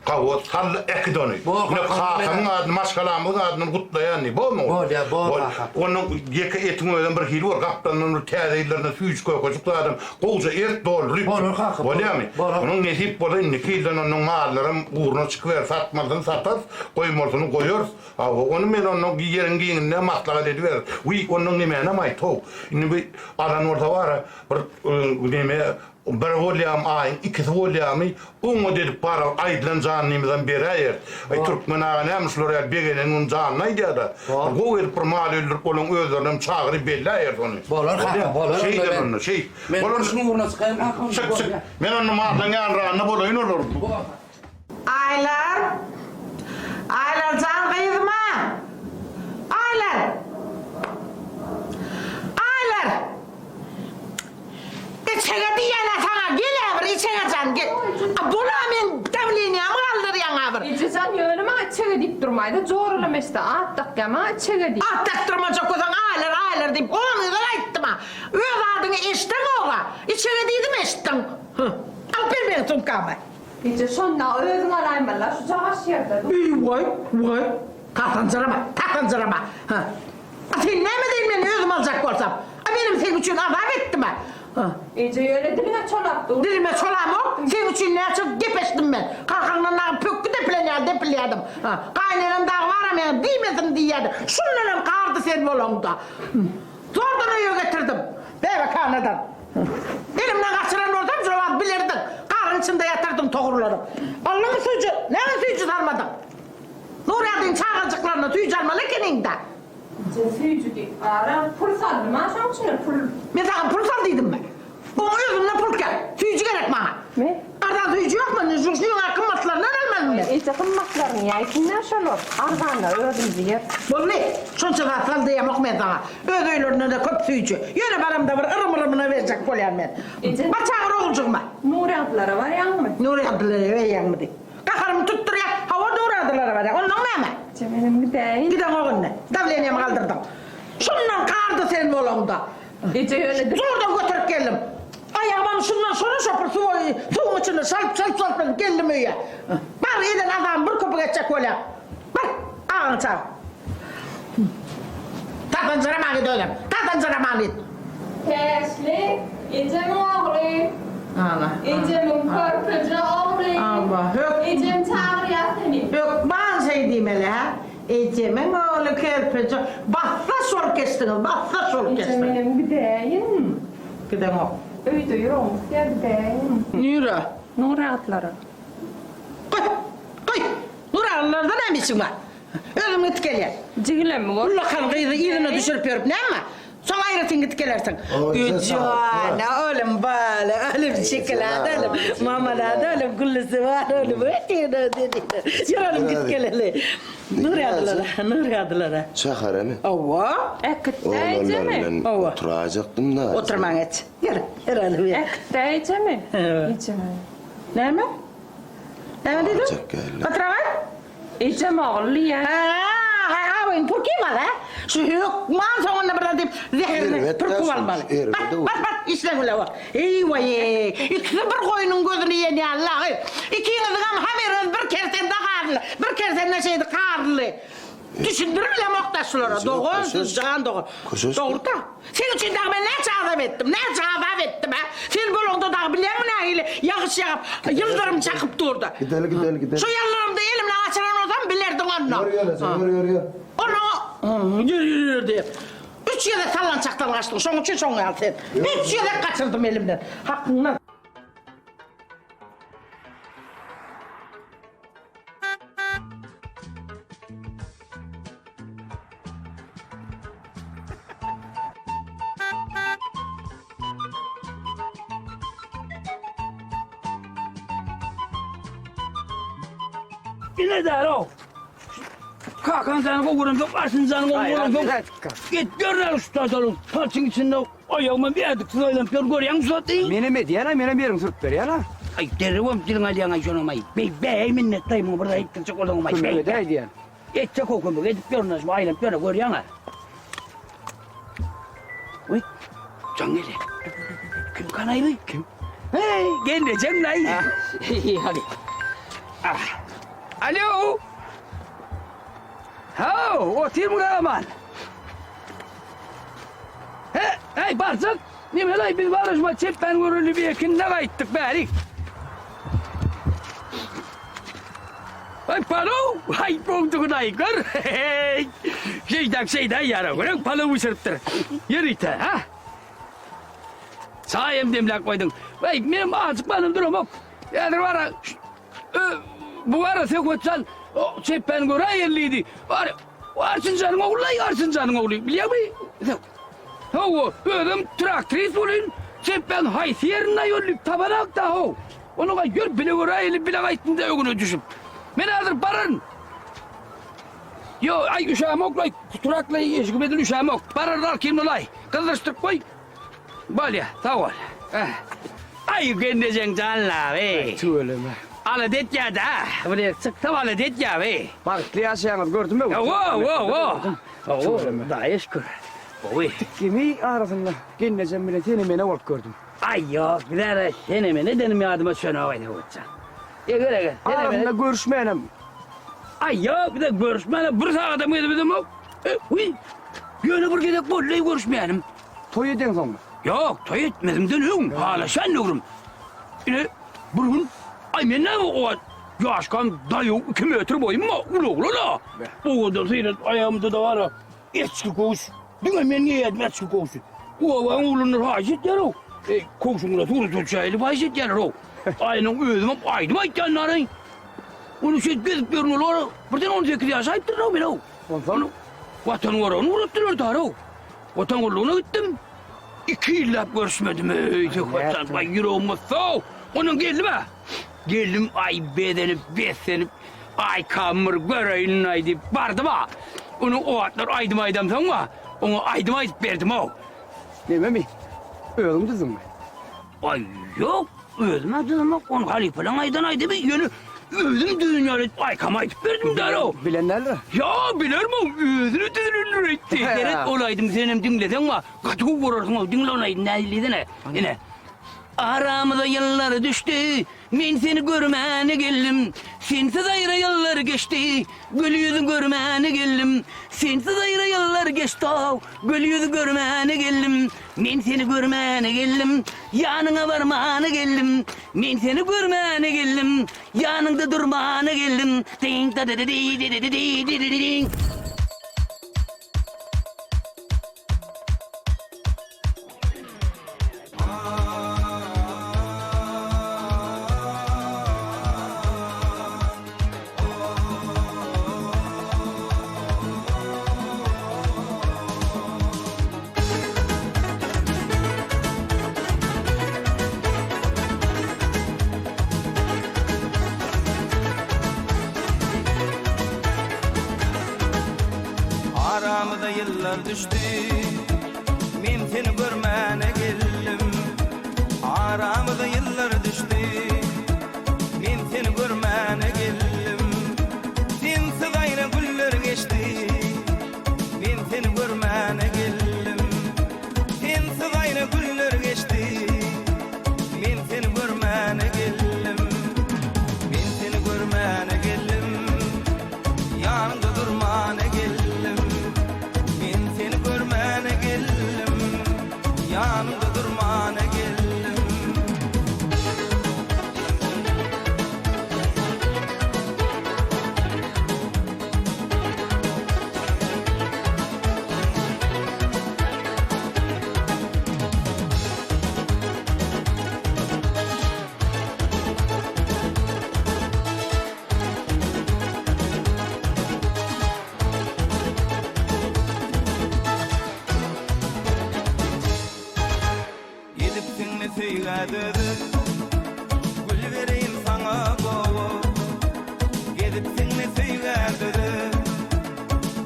Hawa, sal äkit ony. Ine, kakamyň adyny, maşgalamyzyň adyndan gutlaýan diý. Bormy ogul? Bolýar, bor kaka. Onuň ýeke etiň özem bir hili bor. Gapdalyndan bir täze ýyllaryndan süýji-kökejik zadam gowja ert dolduryp. Bolar kaka, bolar. Bolýarmy? Bolar. Onuň nesip bolsa indiki ýyldan onuň mallaram ugruna çykyber. Satmalysyny satarys, goýmalysyny goýarys. Hawa, ony men ondan ýeriň giňinde maslahat ediberis. Wiý, ondan nemänem aýt-how. Indi bi alan bolsa bar-a, bir neme Bir bolýamy aýyň ikisi bolýamy oňat edip bara aýdylan janlymyzam beräýeris. Aý türkmen aga näme şular ýaly begenen gün janyny aýdýada. Bir gowy edip bir mal öldürip olaň özlerinem çagyryp belläýeris ony. Bolar kaka bolar onda Şeýder men. onda şeýt. Men Bolar. işiň ugruna çykaýyn kaka onda Çyk çyk. bolýa. Men onda mallaň ýanragynda bolaýyn olar. Aýlar! Aýlar jan gyzym-a! Aýlar! Aýlar! Içege diýýän-ä saňa, gel-ä bir içege jan, gel. A bol-a meň dawleniýamy galdyrýaň-a bir. Eje jan ýöne maňa içege diýip durmaýda, joralamesde at dakýa maňa içege diýip. At dakdyrmajak bolsaň Aýlar, Aýlar diýip on gezek aýtdym-a. Öz adyňy eşdeňog-a. Içege diýdim eşitdiň. Hy. Alyp ber meň sumkamy. Eje şonda özüň alaýmalyda şu jagaş ýerde dur. Eý waý, waý, tasanjyrama, tasanjyrama. Hä. A sen näme deýin men özüm aljak bolsam? A menem seň üçin azap etdim-ä. Hä. Eje ýöne diliňe çolap dur. Dilime çolamok, seň üçin näçe gep eşitdim men. Kakaňdan dagy pökgi depilen ýaly depilýärdim. Hä. Gaýynenem dagy bar-a meň diýmesin diýýärdi. Şundanam gardy sen bolaňda. Zordan öýe getirdim. Bäbekhanadan. Elimden gaçyran bolsam şo wagt bilerdiň. Garyň içinde ýatyrdyň togurlanyp. Aldyňmy süýji? Näme süýji salmadyň? Nurýagdyň çagajyklaryna süýji almaly ekeniň-dä. Eje süýji diýip gara pul saldym-a şoň içine pul. Men saňa pul sal diýdimmi? Oň özünde pul kän. Süýji gerek maňa. Me. Arzan süýji ýokmy? Indi şu şuň gymmatlaryndan almalymy men? Eje gymmatlaryny ýaýsyn-da şolar. Arzanlary özümiz iýeris. Boldy. Şonça zat sal diýemok men saňa. Öz öýlerinde-de köp süýji. Ýöne baramda bir yrym-yrymyna berjek bolýan men. Eje. Bar çagyr oguljygyma. Nurýagdylara barýaňmy? Nurýagdylara barýaňmy diý. Gaharymy tutdurýar. Hawa Nurýagdylara barýan. Onnoň näme? Eje menem gidäýin. Gideňok indi. Dawleniýamy galdyrdyň. Şundan gardy sen bolaňda. Eje ýöne dil. Zordan göterip geldim. Aýagymam şundan şora şopur suwa suwuň içinde şalp şalp şalp edip geldim öýe. Bar eden azabym bir köpük etjek bolýaň. Bar, agaňy çagyr. Tasanjyrama git özem. Tasanjyrama git. Täşli, ejemiň ogly. Ana. Ejemiň körpeje ogly. Aba, hök. Ejem çagyrýar seni. Hökman şeý diýmeli, hä? Ejemiň ogly körpeje bassa şol geçdiňiz bassa şol Eje geçdiňiz. menem gidäýin. Gideňok. Öýde ýüregim gysýar gidäýin. Nirä? Nurýagdylara. Goý, goý. Nurýagdylarda näme işiň bar? Özüm gidip gelýän. Jigilemi gör. Ullakan gyzy yzyna düşürip ýörüp näme? Soň aýratyn gidip gelersiň. Güjana oglum bala oglum şokolad oglum mamalad oglum güllüsi bar oglum Ýör oglum gidip geleli. Nurýadylara Nurýadylara. Şäheremi? Hawa. Äkitdä Oglanlar ejemi? bilen Hawa. oturaýjakdym-da. Oturmaň geç. Ýör, ýör oglum ýör. Äkitdä ejemi? Ejemi. Näme? Näme diýdiň? Gatyrak aýt. Ejem ogul diýýän. Hä, awyň pürküp al, hä? Şu hökman soňunda bir zat diýip, zäherini pürküp almaly. Bar, bar, bar, işle güle bol. Eý, waý-eý, ikisi bir goýnuň gözüni iýen ýaly-la, Ikiňiziňem habaryňyz bir kersende garly, bir kersende şeýdi garly. Düşündirip bilemok-da şulara, dogan siz, jan dogan. Dogry-da. Seň üçin dagy men näçe azap etdim, näçe azap etdim, hä? Sen bolaňda dagy bilýäňmi nähili ýagyş ýagyp, ýyldyrym çakyp durdy. Gideli, gideli, gideli. Şu ýyldyrymda elimden gaçyran bolsam bilerdiň onda. Ýör, ýör, eje, ýör, ýör, ýör. Onda, ýör, ýör, ýör diýip. Üç gezek sallançakdan gaçdyň, şoň üçin şoň ýaly sen. Üç gezek gaçyrdym elimden. Hakyňdan. Ine däl-ow. Kakan seni gowuran soň, Arşyn jany gowuran soň. Git gör şu taýdalyň palçyň içinde Aýagyma bir ädiksiz aýlanyp ýör, görýäňmi şu zaty? Menem edýän-ä, menem ýeriňi sürüp berýän-ä. Aý, derrewem diliňi alýaň-aý şonam-aý. Beý, beý, minnetdaý muňa bir zat etdirjek bolsaňam-aý. Kömek edäý diýýän. Etjek-ow kömek, edip ýörün-ä, şu aýlanyp ýör-ä, görýäň-ä. Wiý, jaň gelýär. Kim kanaý bu? Kim? Heý, gelnejeň-laý. Hadi. Ah. Alo. Haw, otyrmyň aman. He, hey barjak. Nemelaý biz baryşma çepän göreli bir ekinde gaýtdyk bärik. Ay palaw, ay boldugyny ay gör. Hey, şeýdäk şeýdäý ýara görüň palaw bişiripdir. Ýörite, ha? Çaýam demläp goýduň. Weý, menem ajykmanym duramok. Häzir bara bu bara Söhbetjan çepbäni göräýeli diýdi. Bar, Arçynjanyň ogly-laý, Arçynjanyň ogly. Bilýäňmi? Hawa, özem traktorist bolýan. Çepbäň haýsy ýerinde ýol diýip tabanok-da, how. Onuň ýör bile göräýeli, bile gaýtdym-da öňüne düşüp. Men häzir bararyn. Ýo, aý üşämok-laý, trakla eşigim edil üşämok. Bararyn alkymda-laý. Gyzdyryşdyryp goý. Bolýa, sag bol. Aý, gelnejeň janlaby. Tüweleme. Alada etýä-dä. Bir ýere çyksam alada etýä-bi. Bagtly ýaşaýaňyz gördüm öň. Hawa, hawa, hawa. Tüweleme. Hudaýa şükür. Gowy. Tikgimi arasynda gelnejem bilen sene-mene bolup gördüm. Aý, ýok, bizä-de sene-mene edenim ýadyma düşenok-aý, Söwütjan. Eger, eger, sene-mene. Arasynda görüşmänem. Aý, ýok, bize görüşmäne bir sagadam gezibizemok. Wiý, ýöne bir gezek boldy-laý görüşmänim. Toý edeňsoňmy? Ýok, toý etmezimden öň, halaşan döwrüm. Ine, bir gün, aý men näme o wagt ýaşkam daýaw iki metr boýum bar, uly oglan-a. Owadan syrat, aýagymda-da bar-a, eçgi köwüş. Diňe men geýerdim eçgi köwşi. Obaň oglanlary haýyş etýär-ow. Eý, köwşüň bilen surata düşäýeli haýyş etýärler-ow. Aýynyň özümem aýdym aýtýanlaryň. Ony şeýdip gezip ýörün olar, birden on sekiz ýaşaýypdyryn-ow men-ow. Onsoň? Watan goragyny ugratdylar dara-ow. Watan gullugyna gitdim. Iki ýyllap görüşmedim, eý, Söhbetjan, baý, ýüregim gysdy-ow. Ondan geldim-ä. Geldim, aý, bezenip, beslenip, aýkamy bir göreýin-aý diýip bardym-a. Onuň o wagtlar aýdym aýdamsoň-a, oňa aýdym aýdyp berdim-ow. Nememi? Özüň düzdüňmi? Aý, ýok, özüm-ä düzemok, ony halypalaň aýdan aýdymy, ýöne özüm düzen ýaly edip aýkama aýdyp berdim däl-ow. Bilen däldir. Ýa, bilermi-ow, özüni düzülendir öýtdi. Seret, ol aýdymy senem diňleseň bar, gaty gowy görersiň-ow, diňle ol aýdymy nähili-diýsene. Ine. Aramyza ýyllar düşdi, men seni görmäne geldim. Sensiz aýra ýyllar geçdi, gül ýüzüň görmäne geldim. Sensiz aýra ýyllar geçdi-ow, gül ýüzi görmäne geldim. Men seni görmäne geldim, ýanyňa barmana geldim. Men seni görmäne geldim, ýanyňda durmana geldim. Diň-da-da-da-di-di-di-di-di-di-di-diň. Aramyza ýyllar düşdi, men seni görmäne geldim. Aramyza ýyllar düşdi, men seni görmäne geldim. Sensiz aýra günler geçdi, Men seni görmäne geldim. Sensiz aýra günler geçdi. Men seni görmäne geldim. Men seni görmäne geldim. Ýanyňda durmana geldim. Men seni görmäne geldim. Ýanyňda durmana geldim. Edipsiň-le söýgä dözüp, Gül bereýin saňa gowy. Gezipsiň-le söýgä dözüp,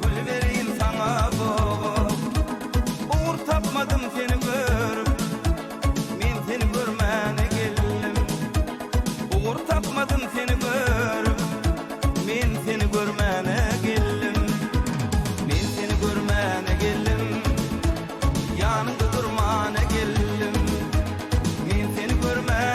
Gül bereýin saňa gowy. Ugur tapmadym seni görüp, Men seni görmäne geldim. Ugur tapmadym seni görüp, Men seni görmäne geldim. Men seni görmäne geldim. Ýanyňda durmana geldim. Men seni görmäne.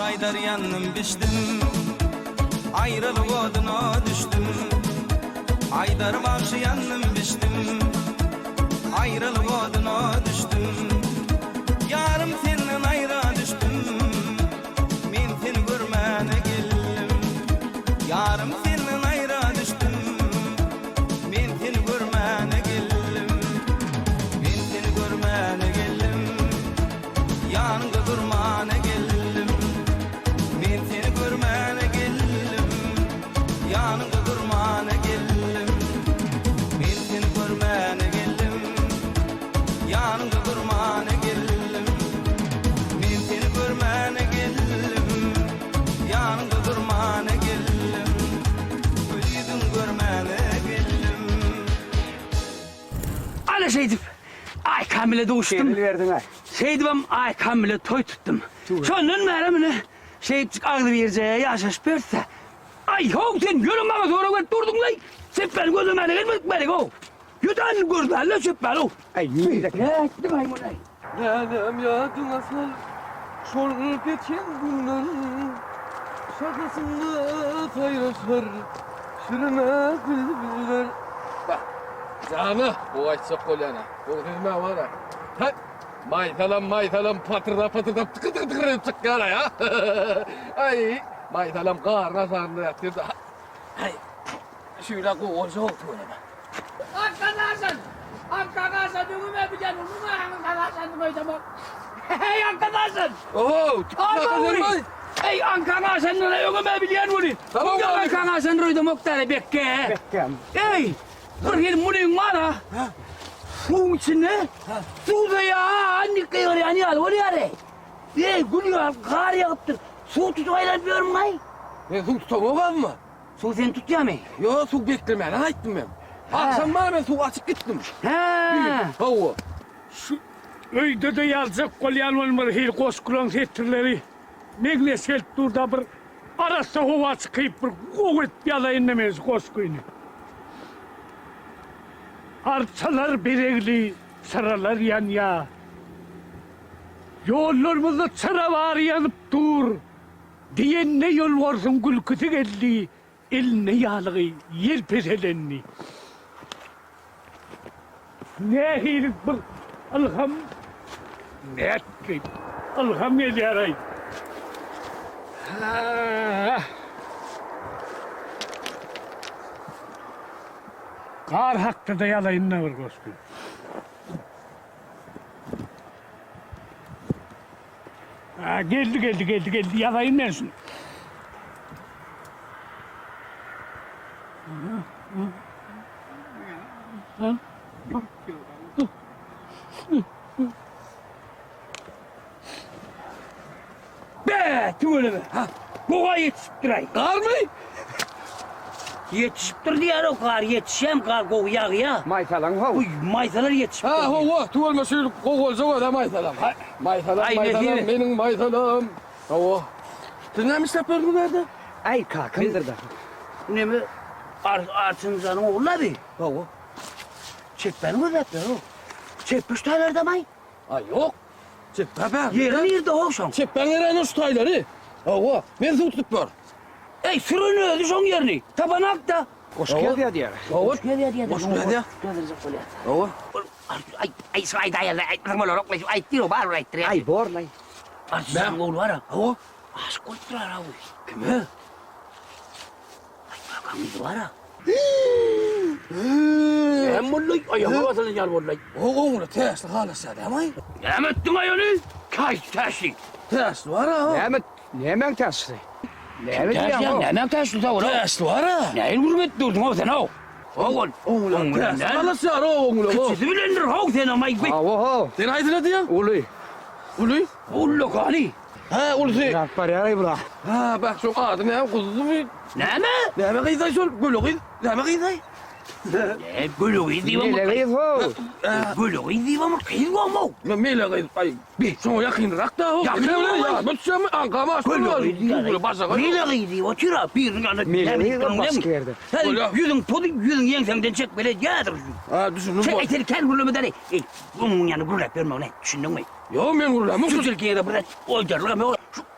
Bagşy aýdar ýandym bişdim Aýralyk oduna düşdüm Aýdar bagşy ýandym bişdim Aýralyk oduna düşdüm Ýarym senden aýra düşdüm Men seni görmäne geldim Ýarym senden aýra düşdüm Men seni görmäne geldim Men seni görmäne geldim Ýanyňda durmana geldim Men seni görmäne geldim Ýanyňda durmana geldim Men seni görmäne geldim Ýanyňda durmana geldim Men seni görmäne geldim Ýanyňda durmana geldim Gül ýüzüň görmäne geldim. Ana şeýdip, Aýkam bile duşdum. Hezil berdiň-ä. Şeýdibem Aýkam bile toý tutdum. Şondan bäri mine şeýtjik agzybirje ýaşaşyp ýörüs-dä. Aý, how, sen ýöne maňa sorag berip durduň-laý. Çepbäni gözlemäne gelmedik bärik-ow. Ýudan gözläli-le çepbäni-ow. Aý, nirde? Nätdiň-aý muny? Nänem ýadyňa sal, şol geçen günler, Şahasynda saýraşar şirine bilbiller. Bak, jana, gowy aýtjak bolýan-a. Gowy sözüm-ä bar-a. Häý, maýsalam, maýsalam patyrdap-patyrdap tykyr-tykyr edip çykýar-aý, a? Aý, maýsalam garyň aşagynda ýatyr-da. Häý, şeýle gowy bolsa-ow tüweleme. Arkadaşlar! Arkadaşlar öňüme bilen uruň arkadaşlar goýdamok. Hey arkadaşlar! Oho, Ay, Ey arkadaşlar öňüme bilýän welin. Tamam, Tamam arkadaşlar goýdamok däle bekke. Bekkem. Ey! Bir hil munyň bar ha. Suwuň içinde suwda ýa annik gygyrýan ýaly bolýar ey. Ey gül ýaly gar ýagypdyr. Suw tutup aýlanyp ýörmüň aý. Men suw tutamok amma. Suw seni tutýamy? Ýok, suw beklemäne gaýtdym men. Agşam bar men suw açyp gitdim. Hä. Hawa. Şu öýde-de ýazjak bolýan ol bir hili goşgulaň setirleri meňzeş gelip dur-da bir arassa howa çykyp bir gowy edip ýazaýyn-da men şu goşgyny. Arçalar bezegli, çyralar ýanýa. Ýollarymyzda çyra bary ýanyp dur. Diýende ýolbarsyň gülküsi geldi, elinde ýalygy ýelpezelendi. Nähili bir ylham nätdi, ylham gelýär-aý. Hä. Gar hakda-da ýazaýyn-da bir goşgy. Ha, geldi geldi geldi geldi ýazaýyn men şuny. Be, tüweleme. Ha, goga ýetişipdir-aý. Garmy? Ýetişipdir diýýär-ow, gar ýetişýäm, gar gowy ýagýa. Maýsalaň how. Uý, maýsalar ýetişipdir. Ha, hawa, tüweleme şu ýyl gowy boljak öz-ä maýsalam. Ha, maýsalam, Aý, maýsalam, nesip. meniň maýsalam. Hawa. Siz näme işläp ýördüňiz bu ýerde? Aý, kakam. Bu neme, Ar, Arçynjanyň ogly-la bi? Hawa. Çepbäni gözläp ýör-ow. Çepbe şu taýlardam-aý? Aý, ýok. Çepbe bä. Ýeri nirde-ow şoň? Çepbäň ýeri şu taýlary. Hawa, men suw tutup ýör. Eý, süren özi şoň ýerini. Tabanak-da. Goşgy ýazýar diýýär. Goşgy ýazýar diýýär. Goşgy ýazýar. Ýazyljak bolýar. Hawa. Aý, aý, şu aýdaýarlar, aýtmasaň bolarok, şu aýt diýr, barybir aýtdyrýar. Aý, borlaý. Arçynyň ogly bar-a. Hawa. Aşyk bolupdyr ara-oý. Kime? Aý, kakaň gyzy bar-a. Näme boldy? Aýagyňa basylan ýaly boldy. Oňuna täşli halaşýar dämi? Näme etdiň-aý ony? Kaýsy täşli? Täşli bar-a. Näme, nämäň täşlisi? Näme diýýäň? Nämäň täşlisi ol? Täşli bar-a. Nähili gürrüň edip durduň-ow sen-ow? Ogul. Oňuna täşli halaşýar, oňuna. Kiçisi bilendir how senem aý. Hawa-how. Sen haýsyny diýýäň? Uly. Uly? Ullakany. Hä, ulusy. Ýaryp barýar-aý bular. Hä, bak şoň ady näme, guzumy? Näme? Näme gyzaý şol, göle gyz? Näme gyzaý? Ne, göle gyz diýibem Mele gyz how. Göle gyz diýibem gyz bolmaw. Mele gyz, aý, bi, şoňa ýakynrak-da how. Ýakyn Ýa, düşýärmi? Aňkam aşdy. Göle gyz diýýär. Mele gyz diýip otyr-a, biriniň ýanynda. Mele gyz ol başga ýerde. Ýüzüň pozy, ýüzüň ýeňsäňden çekmeli edýärdir. Ha, düşündim. Çek, aý, seni kän gürleme-däli. Eý, onuň ýanynda gürläp ýörme, düşündiňmi? Ýok, men gürlämok. Şu tilkiňe-de bir oýdarlygam ýok.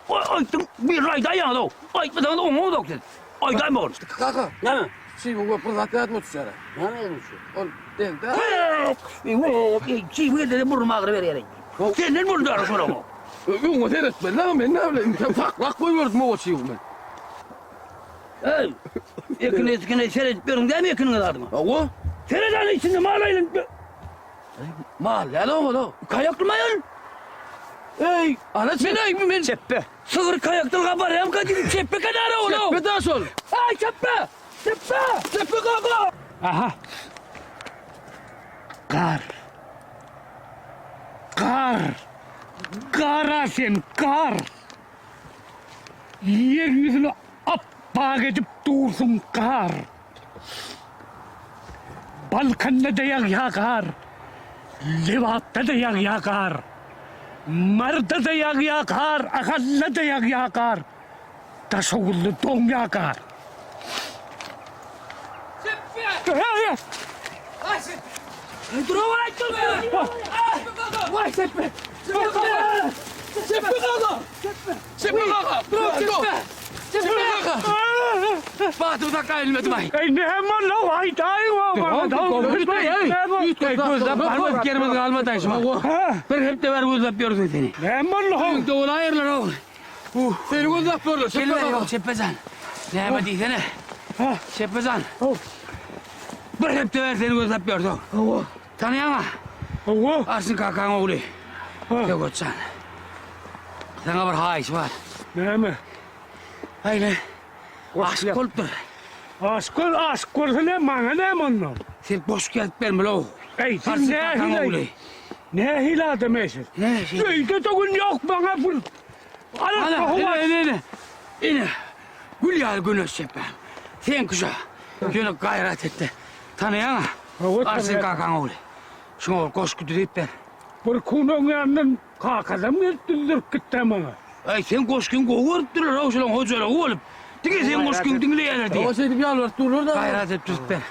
Aýtdyň, birini aýdaýýaňyz-ow. Aýtmasaňyz oňaňyzok siz. Aýdaýma ol. Kaka. Näme? Çybyň görüp bir zat ýadyma düşýär. Näme ýadyňa düşýär? Ol degdi. Çybyň elde-de burnum agyry berýär. Senden boldy ara şolam. Öňe seretmeli-dä, men näme bileýin. Sen saklap goýberdim oba çybyny men. Eý, ekine-eskine seredip ýörüň dämi ekiniňe zadyňa? Hawa. Seret ana içinde mal aýlanyp. Mal däl oba-da. Kaýakly maýal. Eý, ana men eý, men çepbe. Sygyr kaýakdan gabarýamka diýdim, çepbe kenara ol. Çepbe da şol. Aý, çepbe! Çepbe! Çepbe kaka! Aha. Gar. Gar. Gara sen, gar. Ýer ýüzüni apbak edip dursuň, gar. Balkanda-da ýagýar gar, Lebapda-da ýagýar gar, Maryda-da ýagýar gar, Ahalda-da ýagýar gar, Daşoguzda doňýar gar. Batym sakla elmedim aý. Eý näme boldy aýdaýyň Gözläp barmadyk ýerimiz galmady aý şuňa. Bir hepde bäri gözläp ýörüs seni. Näme boldy how? Öňde bolaýyrlar how. Seni gözläp ýörler. Çepbe ýok Çepbejan. Näme diýsene? Çepbejan. Bir hepde bäri seni gözläp ýörüs how. Tanaýaňa? Hawa. Arçyn kakaň ogly. Söwetjan. Saňa bir haýyş bar. Näme? Aýle. Aşyk bolupdyr. Aşyk bol, aşyk bolsa näme, maňa näme ondan? Sen goşgy ýazyp bermeli-ow. Eý, siz nähili, nähili adam eý siz? Öýde-de gün ýok maňa bir. Ana, ine, ine, ine. Ine, gül ýaly güneş çepbäm. Seňki şo. Ýöne gaýrat et-de. Tanaýaň-a? Arçyn kakaň ogly. Şuňa bir goşgy düzüp ber. Bir kun oň ýanyndan kakasam gelip düzdürip gitdä maňa. Aý, seň goşgyňy gowy görüpdirler-ow, şolaň hojalygy bolup. Diňe seň goşgyňy diňleýärler diýýär. Hawa, şeýdip ýalbaryp durlar-da. Gaýrat edip düzüp ber.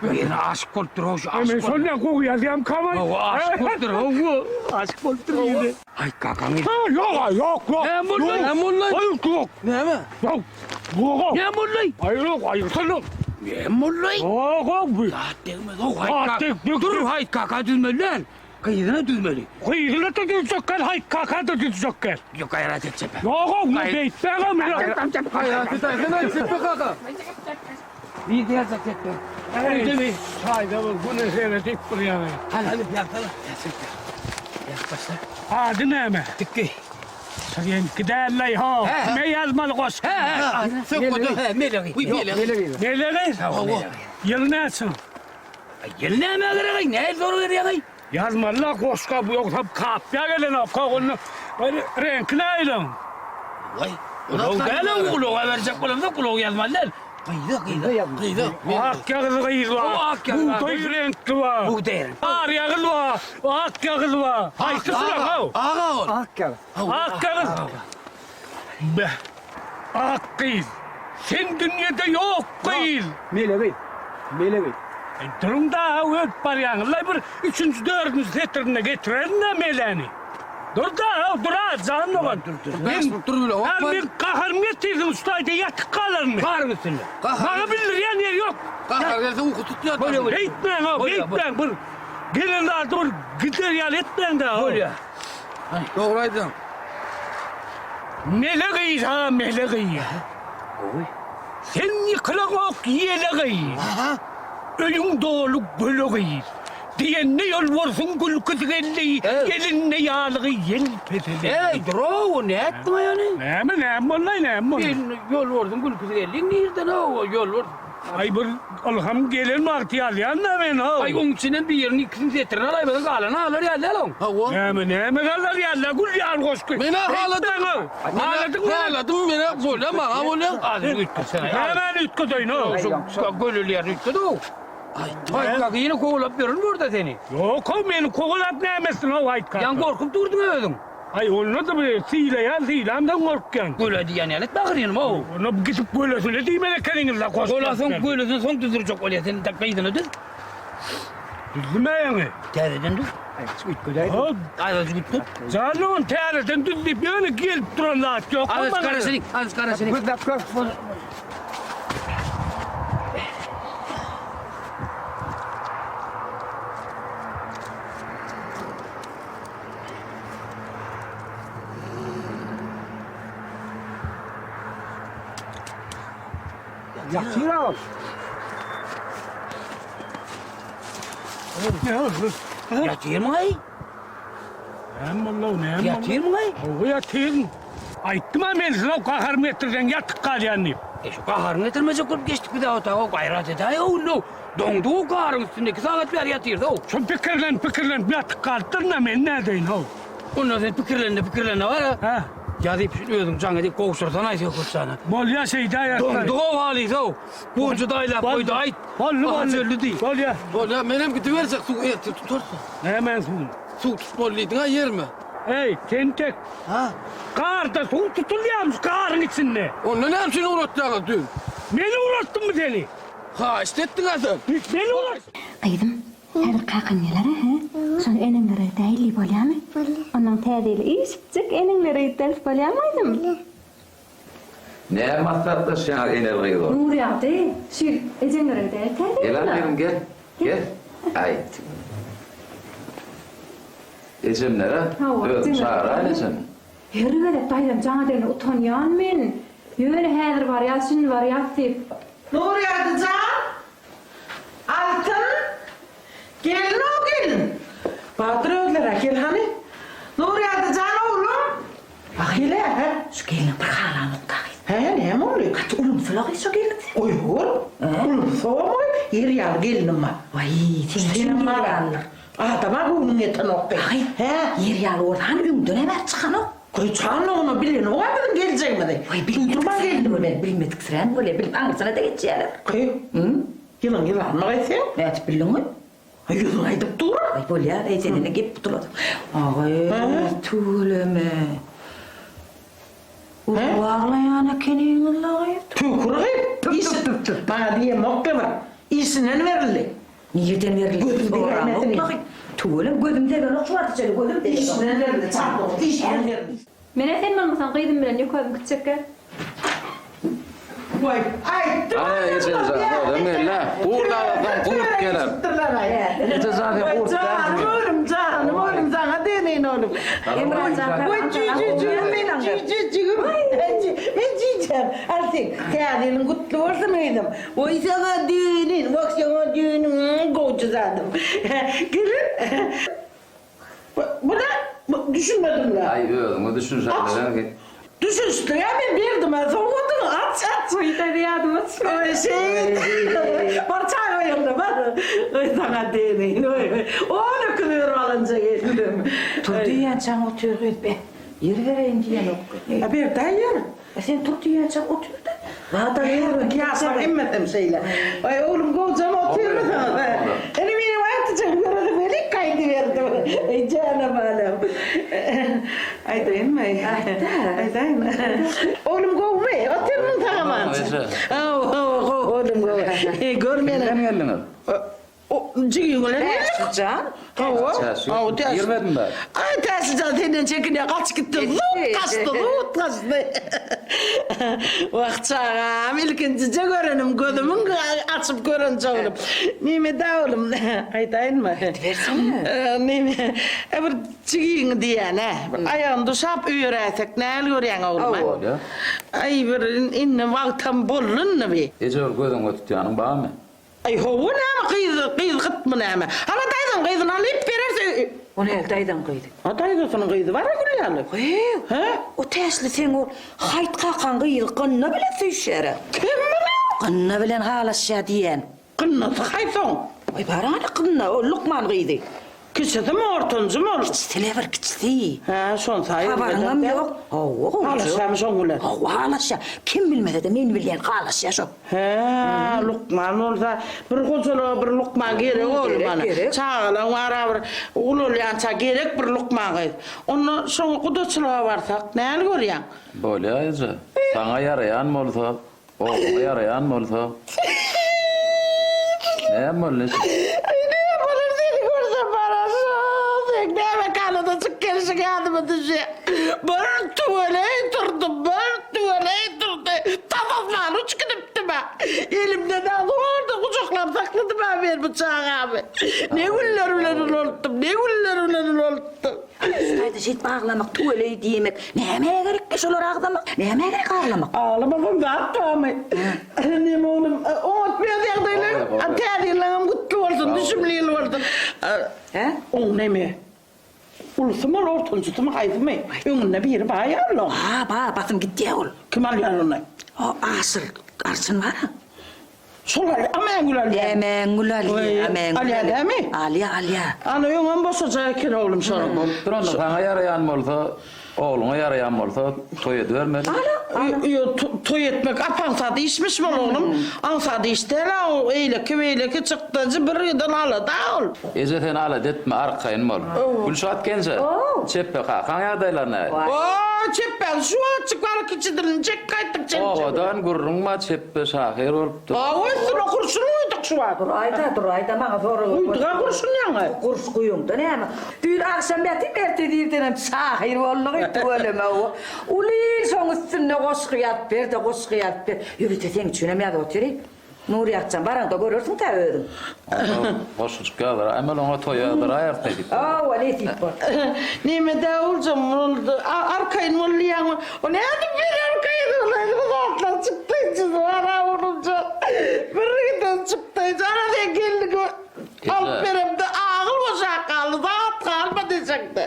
Ýene aşyk bolupdyr-ow şu, aşyk Men bolupdyr. şonda gowy ýazýamkam-aý. Hawa, aşyk bolupdyr, hawa, aşyk bolupdyr ýene. Aý, kakaň. Ha, ýok, ýok, ýok. Näme boldy? Näme boldy? Aý, ýok. Näme? Ýok. Ýok. Näme boldy? Aý, ýok, aýyrsana. Näme boldy? Ýok, ýok. Zat degmez, ow, haýt kaka. Dur, haýt kaka düzmeli däl. Gyzyna düzmeli. Gyzyna-da düzjek gel, haýt kaka-da düzjek gel. Ýok, gaýrat et çepe. Ýok, ow, beýtmäň, Gaýrat et, aýtsana, çepe kaka. Bir diýerjek çepe. Öýdemi? Çaýda bir güne seredip bir ýaňy. Hany, hany, ýaksana. Ýa çepe. Ýak başla. Ady näme? Tikki. Seňki däl-leý, ho. Kime ýazmaly goşgy? He, he. Melegi. Melegi? Hawa. Ýyl näçe? Ýyl nämä gerek-aý? Nähili sorag berýäň-aý? Ýazmaly-la goşga, bu ýogsa kapýa gelenok-a, onda reňki nähili? Waý, ulag däl-ow, ulaga berjek bolamzok, ulag ýazmaly däl. Gyza, gyza. Gyza. Ak ýagyz gyz bar. Bugdaý reňkli bar. Bugdaý reňkli. Ar ýagyz bar. Ak ýagyz bar. Haýsy şular-ow? Aga ol. Ak ýagyz. Ak ýagyz. Beh. Ak gyz. Sen dünýede ýok gyz. Mele gyz. Mele gyz. Aý duruň da ölüp barýaňyzlaý bir üçünji dördünji setirinde getirerin-dä meläni. Dur-da, dur a jan dogan. Dur dur. Bäş bolup dur bile. Hä men gaharym getirdiň şu taýda ýatyp galaryn men. Garyň üstünde. Maňa bildirýän ýeri ýok. Gahar gelse uky tutýar. Bolýa bolýa. Beýtmäň-ow, beýtmäň bir gelen zady bir gider ýaly etmäň-dä. Bolýa. Dogry aýdýaň. Mele gyz ha mele gyz. Gowy. Sen ýykylaňok ýele gyz. Öýüň doly göle gyz. Diýende ýolbarsyň gülküsi geldi, elinde ýalygy ýel peseledi. Eý, dur-ow, nätdiň-aý ony? Näme, näme boldy-aý, näme boldy? Elinde ýolbarsyň gülküsi geldi, nirden-ow, ýolbars? Aý, bir ylham gelen wagty ýazýan-da men-ow. Aý, oň içinden birini, ikisini setirini alaýmasaň, galany alar ýaly däl oň. Hawa. Näme, näme galar ýaly, gül ýaly goşgy. Men-ä haladym. Beýtmäň-ow. Haladyňmy? Haladym, men-ä bolýa, maňa bolýa. Azyny üýtgetsene. Nämäni üýtgedeýin-ow? Şu göleli ýerini üýtged-ow. Haýt kaka ýene kowalap ýörün borda seni. Ýok-ow meni kowalap näme etsin-ow Haýt kaka. Ýaňy gorkup durduň özüň. Aý onda-da bir sylaýan sylamdan gorkýan. Göle diýýän ýaly etme ahyrynam-ow. Onda gidip gölesine diýmeli ekeniňiz-le goşgy. Göle soň gölesini soň düzdürjek bolýa sen gyzyny düz. Düzdüm-ä ýaňy. Täzeden düz. Üýtgedäýdim. Azajyk üýtget. Jan dogan täzeden düz diýip ýöne gelip duran zat ýok. Azajyk garaşalyň, azajyk garaşalyň. Gözläp gör. Ýatyr agam. Ýatyrmyň-aý? Näme boldy, näme boldy? Ýatyrmyň-aý? Hawa, ýatyryn. Aýtdym-a men size gaharymy getirseň ýatyp galýan diýip. E şu gaharyňy getirmejek bolup geçdik biz-ä otaga, gaýrat edäý-ow indi. Doňduk-ow garyň üstünde, 2 sagat bäri ýatyrys-ow. Şo pikirlenip, pikirlenip ýatyp galypdyryn-da, men nädeýin-ow. Onda sen pikirlen-de, pikirlen-de bar-a. Hä? Ýazyp özüň jaň edip gowşursana-aý Söhbet jana. Bolýa şeýdäýeris. Doňduk-ow halys-ow. Gonja daýlap goýdy, aýt. Boldy, boldy. Çölli diý. Bolýa. Bolýa, menem gidiberjek suw ertir tutarsyň. Nämäň suwuny? Suw tutmaly diýdiň-ä ýerime. Eý, tentek. Hä? Garda suw tutulýarmyş, garyň içinde. Onda näme üçin ugratýaňyz düýn? Men ugratdymmy seni? Haýyşt etdiň-ä sen. Men ugratdym. Gyzym, häzir kakaň geler-ä, hä? Şony eneňlere gidäýeli, bolýamy? Bolýa. Onnoň täze ýyly üýşüpjik eneňlere gideris, bolýamy gyzym? Bolýa. Näme maslahatlaşýaňyz eneli gyz bolup? Nurýagdy, şu ýyl ejeňlere gidäýeli täze Gel ýylda. ahyryň gel. Gel. Aýt. Ejemlere Hawa, özüm ejeňlere çagyraýyn gidäýeli. ejemi. Her gezek daýzam jaň edende utanýan men. Ýöne häzir barýas, şindi barýas diýip. Nurýagdy jan! Altyn! Gelin-ow gelin! Batyr özler-ä gel hany. Nurýagdy jan oglum! Wah gel-ä, hä? Şu gelniň bir halanok dagy. Hä, näme boldy? Gaty ulumsyla gyz şo gelin sen. Goý bol. Ulumsygam-oý, ýer ýaly gelinim bar. Waý, sen üçin ýer ýalydyr. Adama göwnüň ýetenok be. Aý, Hä? ýer ýaly bolsa hany öňdenem är çykanok. Goý, çanlygyna bilenok-a biziň geljegimizi. Waý, Duýdurman geldim men. Bilmediksirän bolýa, bilip aňyrsyna-da geçýärler. Goý, ýylyň ýylanyny gaýtsaň. Nädip bildiň-oý? Ýüzüň aýdyp dur. Aý bolýar, eý sen ine gep gutulady. Agy, tüweleme. Uly baglaýan ekeniňiz lagy. Tükür gyz. Tüp tüp tüp. Maňa diýemok bir. Işinden berildi. Nirden berildi? Gözüm degäýmesin. Lagy. Tüweleme gözüm degenok şu wagta çenli gözüm degenok. Işinden berildi, çarpyk. Işinden berildi. Menä sen bolmasaň gyzym bilen ýeke özüm gitjekgä. Waý, aýtdym. Ana ejem jan, özem geldi. Gurt alsaň gurt geler. Eje jan sen gurt dälsiň. Janym oglum, janym oglum, saňa deneýin oglum. Waý, jüýjejigim meniň, jüýjejigim. Men jüýjem. Al sen, täze ýylyň gutly bolsun gyzym. Waý, saňa deneýin, wah, saňa deneýin, gowja zadym. Gelin. Bu ne? Düşünmedim-le. Aý özüňe düşünşäňden git. Düşünişdiň-ä men berdim-ä sowgadyňy aç aç. Goý daýza ýadyma düşmedi. Oý şeýt. Bar çaý goýaňda bar. Oý saňa deneýin oý. On öküz örüp alynja geldim. Tur diýýänçäň otyr gyz be. Ýer bereýin diýenok. A ber-dä ýer. Sen tur diýýänçäň otur-da. Wada ber. Ýaşlar hemmesem şeýle. Aý oglum gowjam otyrmysyňyz? Ine meniň agtyjagym göreli weli gaýdyberdi. Eý jana balam. Aýdaýynmy? Aýt-da. Aýdaýyn. Oglum gowumy? Otyrmyň sag-amança? Hawa, hawa, gowy oglum gowy. Gör meni. Kimden geldiňiz? O jigiň bilen geldik. Täşlijan. Hawa. Hawa, Täşli. Girmedim ben. Aý, Täşlijan senden çekinýär, gaçyp gitdi. Zut gaçdy, zut gaçdy. Wah, çagam, ilkinjije görenim, gözümiň açyp gören çogrum. Neme-dä oglum, aýdaýynmy? Aýdybersene. Neme, e bir jigiňi diýýän-ä. Bir aýagyny duşap öýeräýsek, näl görýäň oglum, a? Bolýa. Aý, bir indi wagtam boldy indi bi. Eje bir gözüňe tutýanyň barmy? Aý hawa näme gyz gyz gytmy näme. Hala daýzaň gyzyny alyp bereris ö. O näl daýzaň gyzy. A daýzasynyň gyzy bar-a gül ýaly. Heý. Hä? O Täşli seň ol Haýt kakaň gyzy Gynna bilen söýüşýär-ä. Kim bilen? Gynna bilen halaşýar diýýän. Gynnasy haýsy oň? Aý bar ana Gynna, ol lukman gyzy. Kiçisimi, ortanjymy ol? Kiçisi-le bir kiçisi. Hä, şonsy aýry Habaryňam ýok. Hawa, gowja. Halaşýarmy şoň bilen? Hawa, halaşýar. Kim bilmese-de men bilýän, halaşýar şo. Hä, lukman bolsa, bir hojalyga bir lukman gerek oglum ana. Gerek, gerek. Çagalaň bar-a bir ulalýança gerek bir lukman gyz. Onda şoňa gudaçylyga barsak, näl görýäň? Bolýa eje. Saňa ýaraýan bolsa, Ogluňa ýaraýan bolsa. Näme boldy eje? Aý näme bolar seni görsem baraşa. Bir tüweleý turdy, bir tüweleý turdy. Tas asmana uçup gidipdim-ä. Elimden-ä zordan gujaklap sakladym-ä men bu çagamy. Ne günler bilen ulaltdym, ne günler bilen ulaltdym. Gaýta şeýdip aglamak, tüweleý diýmek nämä gerekkä şolary agzamak? Nämä gerek aglamak? Aglamasam zat barmy? Neme oglum, oňat biraz ýagdaýlar. Täze ýylyňam gutly bolsun, düşümli ýyl bolsun. Oň neme? Ulusymy ol, ortanjysymy, haýsymy? Öňünde biri bar ýaly oň. Ha, bar, basym gitýär ol. Kim alýar ony? O Aşyr, arçyn bar-a. Şol alýar, Amängül alýar. Ämängül alýar, Amängül. Alýar dämi? Alýar, alýar. Ana, öňem boşajak eken oglum şonuň. Bolupdyr onda, saňa ýaraýan bolsa, ogluňa ýaraýan bolsa, toý edibermeli. Ýok, toý etmek ap-aňsat işmiş ol oglum. Aňsat iş däl-ä o, eýleki-beýleki çykdajy bir ýydan alada ol. Eje sen alada etme, arkaýyn bol. Gülşat genje, Çepbe kakaň ýagdaýlary nähili? O, Çepbäň şu wagtjyk bar kiçi dilini çek gaýtdyk çemçe. Owadan gürrüň bar, Çepbe şahyr bolupdyr. Hawa üstüne gurşun guýduk şu wagt. Duraýda, duraýda maňa zorag Guýduk-a gurşun ýaňy. Gurş guýuňda näme? Düýn agşam ýatyp ertir irdenem şahyr boldugy tüweleme o. Uly il şoň üstünde goşgy ýazyp ber-de goşgy ýazyp ber. Ýörite seň üçinem ýazyp otyr. Nurýagtjan baraňda görersiň tä özüň. Onda goşgujyk ýazdyraýmaly oňa toý ýazdyraýarys nesip bolsa. Hawa nesip bolsa. Neme-dä oljam boldy. Arkaýyn bol diýýäň. O nädip men arkaýyn bolaýyn bu zatlar çykdaýjy bar-a oglumjan. Bir giden çykdaýjy. Ana sen gelniňi alyp beremde agyl boşap galdy. Zat galmady ejeňde.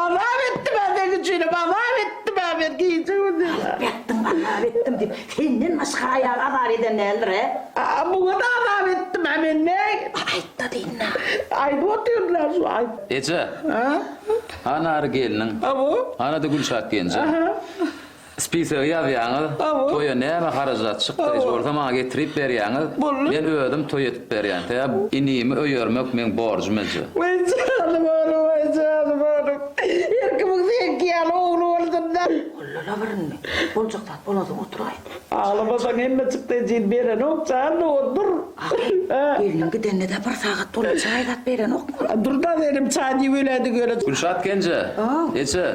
Azap etdim-ä seň üçinem, azap etdim-ä men gije-gündiz. Azap etdiň, azap etdim diýip, senden başga aýal azap eden däldir-ä? A, muňa-da azap etdim-ä men, ne? Aýt-da diýin-dä. Aýdyp otyryn-a şu, aýt. Eje. Hany ary gelniň? Hany-da Gülşat genje? Spisegi ýazýaňyz, toýa näme harajat çykdajy bolsa maňa getirip berýäňiz, men özüm toý edip berýän. Sebäbi inimi öýermek meň borjum eje. Weý janym oglum, weý janym oglum. Her kimiň seňki ýaly ogly bolsun-da. Gollala bir indi. Boljak zat bolansoň oturaý. Aglamasaň hemme çykdajyny berenok jan dogan dur. Gelniň gidenine-de bir sagat boldy, çaý zat berenokmy? Dur-da berim çaý diýip ölädik öle. Gülşat genje, eje,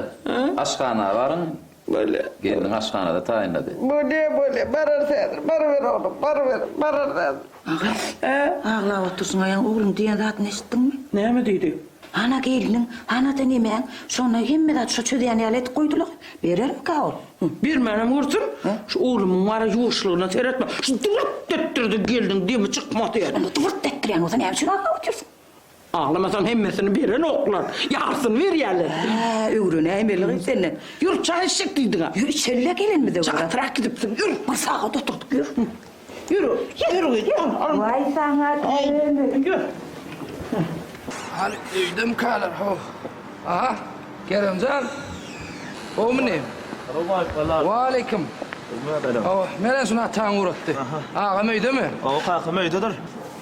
aşhana baryň, Bolýa. Gelniň aşhanada taýynlady. Bolýa, bolýa, bararys häzir, baryber oglum, baryber, bararys häzir. Aga, aglap otyrsyň aýaň ogluň diýen zadyny eşitdiňmi? Näme diýdi? Hana gelniň, hana-da nemäň, şonda hemme zady şo çözýän ýaly edip goýdular. Berermikä ol? Bermänem görsün, şu oglumyň bara ýuwaşlygyna seretme, şu dybyrt etdirdi gelniň demi çykmaz ýaly. Onda dybyrt etdirýän bolsa näme üçin aglap otyrsyň? Aglamasaň hemmesini berenoklar, ýarysyny berýärler. Hä, öwrenäýmeli gyz senden. Ýür, çaý içjek diýdiň-ä. Ýür, içeli-le gelenimize görä. Çatrak gidipsiň, ýür. Bir sagat oturdyk, ýür. Ýür, ýür gyz, ýür. Waý saňa dönük. Ýür. Hany öýdemikäler, how. Aha, Keremjan. Gowumy inim? Salowmaleýkim. Waleýkim. Hawa, menen şuny ataň ugratdy. Agam öýdemi? Hawa, kakam öýdedir.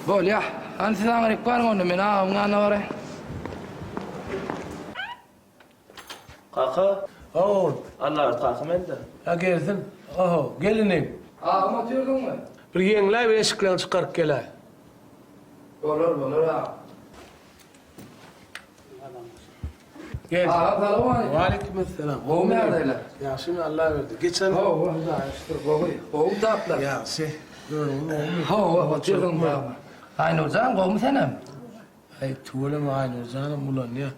Bolýa. Hany siz aňryk baryň onda, men agamyň ýanyna baraýyn. Kaka. Hawa oglum. Allaberdi kakam elde. Ha gelsin. Oho, gel inim. Agam otyrdyňmy? Bir ýeňläý bir eşikleňi çykaryp geläý. Bolar, bolar agam. Gel. Agam salowmaleýkim. Waleýkim-esselam. Gowumy ýagdaýlar? Ýagşymy Allaberdi. Geçen. Hawa, Hudaýa şükür, gowy. Gowumy taplar? Ýagşy. Göwnüň gowumy? Hawa, otyrdyňmy agam? Aýnurjan gowumy senem? Aý, tüweleme Aýnurjanam ulanýa.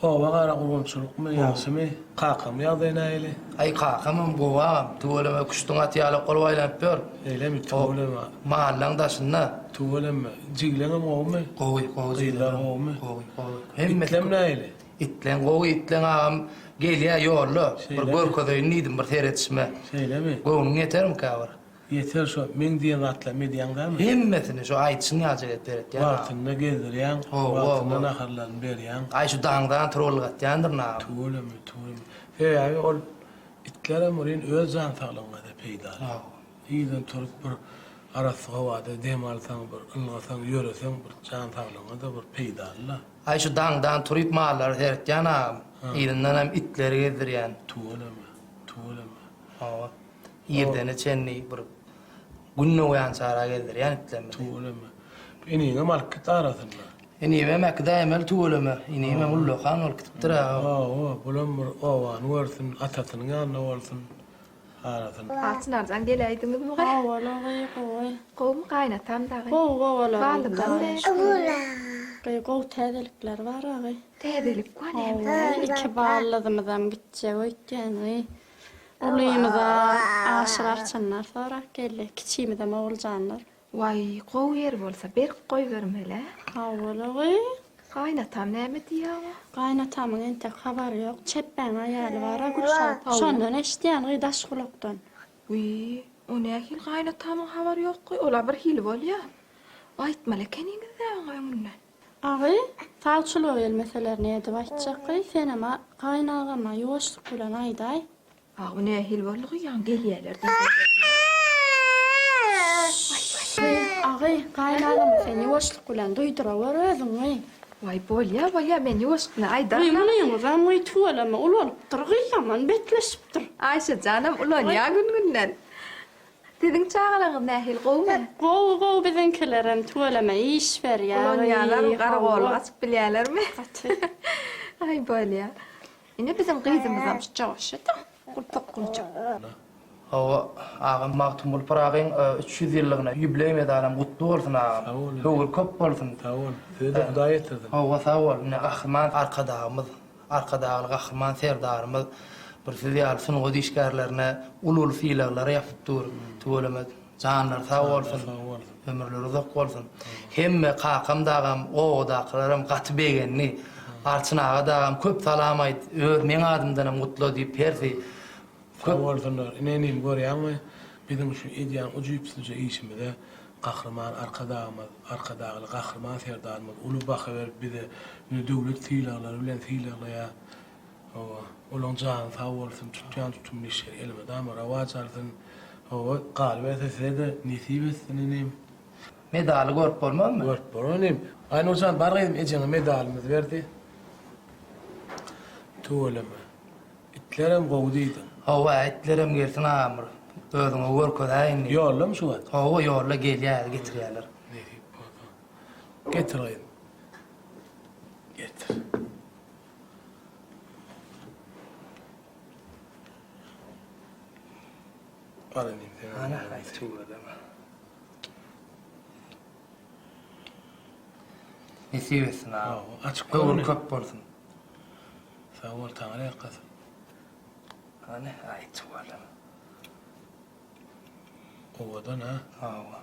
Oba gara gurgunçylykmy, ýagşymy? Kakamyň ýagdaýy nähili? Aý, kakamam gowy agam. Tüweleme küşdüň aty ýalak bolup aýlanyp ýör. Eýlemi, tüweleme. Mallaň daşynda. Tüweleme. Jigleňem gowumy? Gowy, gowy Gyzlar gowumy? Gowy, gowy. Hemmesi. Itlem nähili? Itleň gowy, itleň agam gelýä ýolda. Bir Şeýlemi? görkezeýin diýdim bir seredişime. Şeýlemi? Göwnüň ýetermikä bir? Ýeter şo, meň diýen zatlarymy edýäň dälmi? Hemmesini şo aýdyşyň ýalyjak edip seretýän agam. Wagtynda gezdirýäň, wagtynda naharlaryny berýäň. Aý şu daňdan turulgatýandyryn agam. Tüweleme, tüweleme. Sebäbi ol itlerem welin öz jan saglygyňa-da peýdaly. Irden turup bir arassa howada dem alsaň, bir ylgasaň, ýöreseň bir jan saglygyňa-da bir peýdaly-la. Aý şu daňdan turyp mallary seretýän agam. Yzyndanam itleri gezdirýän. Tüweleme, tüweleme. Hawa. Irdene çenli bir gün dogýançara gezdirýän itlerimizi. Tüweleme. Iniňem alyp git arasynda. Inimem äkidäýmeli tüweleme. Inimem ullakan bolup gidipdir-ä. Hawa, bulam bir obany görsün, atasynyň ýanynda bolsun. Arasyn. Arçynarjan geläýdiňizmi? Hawa-la gyý, gowy. Gowumy gaýynatam dagy? Gowy, gowy olar. Baldymdan Gyý, gowy täzelikler bar agy. Täzelik bar näme? Hawa, iki baldyzymyzam gitjek öýtýän gyý. Ulymyza Aşyr arçynlar sorap geldi, kiçimizem Oguljanlar. Waý, gowy ýeri bolsa berk goýbermeli-ä. Hawa-la gyý. Gaýynatam näme diýýä oňa? Gaýynatamyň entek habary ýok. Çepbäň aýaly bar-a Gülşat. Şondan eşidýän gyý daş gulakdan. Wiý, o nähili gaýynatamyň habary ýok gyý, ol-a birhili bolýa. Aýtmaly ekeniňiz-dä oňa öňünden. Agy, sawçylyga gelmeseler nädip aýtjak gyý, senem-ä gaýynagama ýuwaşlyk bilen aýdaý. A bu nähili boldy gyý, ýaňy gelýäler diýip. Gyý, agy, gaýynagama sen ýuwaşlyk bilen duýduraweri özüň gyý. Waý, bolýa, bolýa, men ýuwaşlyk bilen aýdaryn. Gyý, munyňyzam gyý tüweleme ulalypdyr gyý, ýaman betleşipdir. Aýşe janam ulanýa gün-günden. Siziň çagalaryňyz nähili gowumy? Gowy gowy biziňkilerem tüweleme iş berýär. Ulanýalarmy garagollyk açyp bilýälermi? Gaty. Aý bolýa. Ine biziň gyzymyzam şuçawaşyda gulpak guljuk. Hawa agam Magtymguly Pyragyň 300 ýyllygyna ýubileý medalam gutly bolsun agam. Sag bol. Höwür köp bolsun. Sag bol. Size-de Hudaý ýetirsin. Hawa sag bol. Ine Gahryman Arkadagymyz Arkadagly Gahryman Serdarymyz bir siz ýaly sungat işgärlerine uly-uly sylaglar ýapyp dur. Tüweleme, janlary sag bolsun, ömürleri uzak bolsun. Hemme kakam dagam, obadakylaram gaty begendi. Arçyn aga dagam köp salam aýt, öz meň adymdanam gutla diýip hersi Sag bolsunlar. Ine inim görýäňmi, biziň şu edýän ujypsyzja işimize Gahryman Arkadagymyz, Arkadagly Gahryman Serdarymyz uly baha berip bize indi döwlet sylaglary bilen sylaglaýar. Hawa, olaň jany sag bolsun, tutýan tutumly işleri elmydama rowaç alsyn. Hawa, galyberse size-de nesip etsin inim. Medaly görüp bolmazmy? Görüp bolar inim. Aýnurjan bar gyzym ejeňe medalymyzy berdi. Tüweleme. Itlerem gowy diýdiň. Hawa, itlerem gelsin agam bir özüňe görkezäýin diýip. Ýollamy şu wagt? Hawa, ýolla gelýär, getirýärler. Nesip bolsa. Getir gyzym. Getir. Al inim sen. Ana, aý tüweleme. Nesip etsin agam. Açyk Höwür köp bolsun. Sag bol Taňry ýalkasyn. Hany aý tüweleme. Owadan ha. Hawa.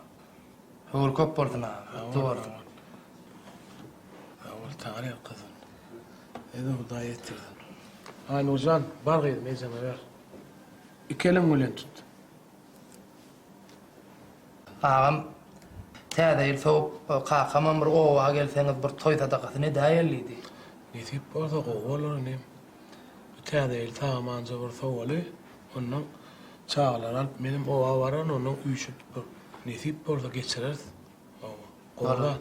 Höwür köp bolsun agam. Gutly bolsun. Sag bol Taňry ýalkasyn. Ede Hudaý ýetirsin. Aýnurjan bar gyzym ejeňe ber. Iki eliň bilen tut. Agam täze ýyl sowup kakamam bir oba gelseňiz bir toý sadakasyny edäýeli diýdi. Nesip bolsa gowy bolar inim. Bu täze ýyl tagamanja bir sowaly, ondan çagalary alyp menem oba bararyn ondan üýşüp bir nesip bolsa geçireris. Hawa. Gowy zat.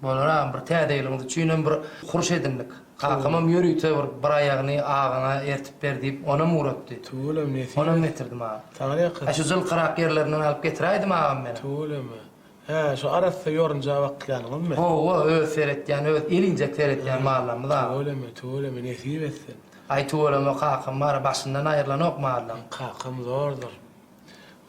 Bolar agam bir täze ýylyňyz üçinem bir huruş edindik. Kakamam ýörite bir bir aýagyny agaňa ertip ber diýip onam ugratdy. Tüweleme nesip. Onam getirdim agam. Saňa ýakyn. Hä şu jylkyrak ýerlerinden alyp getiräýdim agam menem. Tüweleme. Hä şu arassa ýorunja bakýanyňyzmy? Hawa öz seretýän öz elinjek seretýän mallarymyz agam. Tüweleme tüweleme nesip etsin. Aý tüweleme kakam bar başyndan aýrylanok mallaň. Kakam zordur.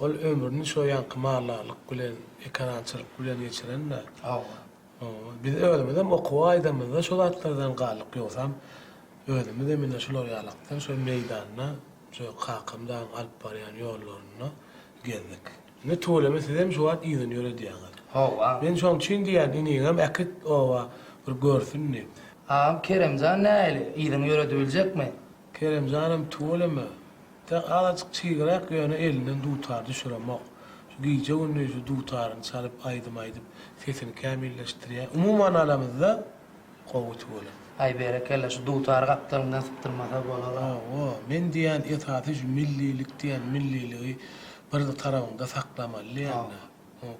Ol ömrüni şo ýaňky maldarlyk bilen, ekerançylyk bilen geçiren-dä. Hawa. Hawa. Biz özümizem okuwa gaýdamyzda şo zatlardan galdyk. Ýogsam, özümizem ine şular ýalakdan şo meýdanda, şo kakam dagyň alyp barýan ýollarynda gezdik. Indi tüweleme sizem şu wagt yzyny ýöredýäňiz. Hawa. Men şoň üçin diýýän, iniňem äkit oba, bir görsün diýip. Agam, Keremjan nähili, yzyňy ýöredibiljekmi? Keremjanam tüweleme, Tä azajyk çygrak ýöne elinden dutar düşüremok. Şu gije-gündiz şu dutaryny çalyp aýdym aýdyp sesini kämilleşdirýär. Umuman alamyzda gowy tüweleme. Aý berekella şu dutary gapdalyňdan sypdyrmasa bolara. Hawa, men diýýän esasy şu millilik diýýän milliligi bir tarabyňda saklamaly diýýän-dä.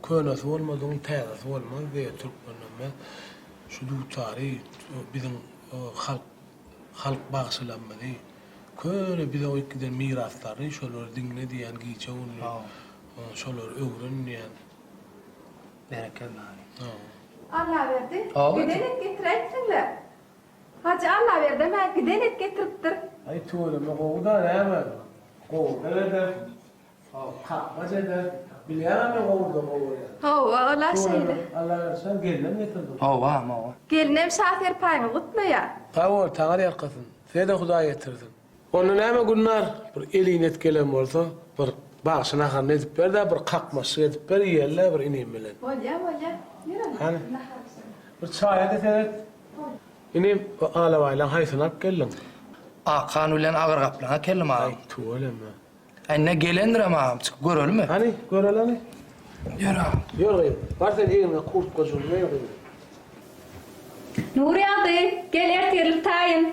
Könesi bolmadygyň täzesi bolmaz diýýär türkmenler. Men şu dutary biziň halk Halk bagşylarymyzy, köne bize goýup giden miraslary şolary diňle diýýän gije-gündiz şolary öwren diýýän. Berekella. Hawa. Allaberdi, Hawa. giden et getiräýipsiň-le. Hajy Allaberdem-ä giden et getiripdir. Aý tüweleme gowy-da näme? Gowurdak eder. Kakmaç eder. Bilýäňä men gowurdak gowy görýän. Hawa, ol-a şeýle. Allaberdi şa gelnem getirdi. Hawa, hawa. Gelinem şa serpaýyňy gutlaýar. Sag bol, Taňry ýalkasyn. Size-de Hudaý ýetirsin. Onda näme Gülnar, bir elin et gelen bolsa, bir bagşy naharyny edip ber-dä, bir kakmaçlyk edip ber, iýeli-dä bir inim bilen. Bolýa, bolýa. Ýör onda, Hany? nahar bişir. Bir çaýa-da seret. Inim, bu alabaýlaň haýsyny alyp geldiň? Akhan bilen Agyr gaplaň äkeldim agam. Aý, tüweleme. Ine gelendirem agam, çykyp görelimi? Hany, göreli hany. Ýör agam. Ýör gyzym, bar sen egniňe kurtkajygyňy geý gyzym. Nurýagdy, gel ertirlik taýyn.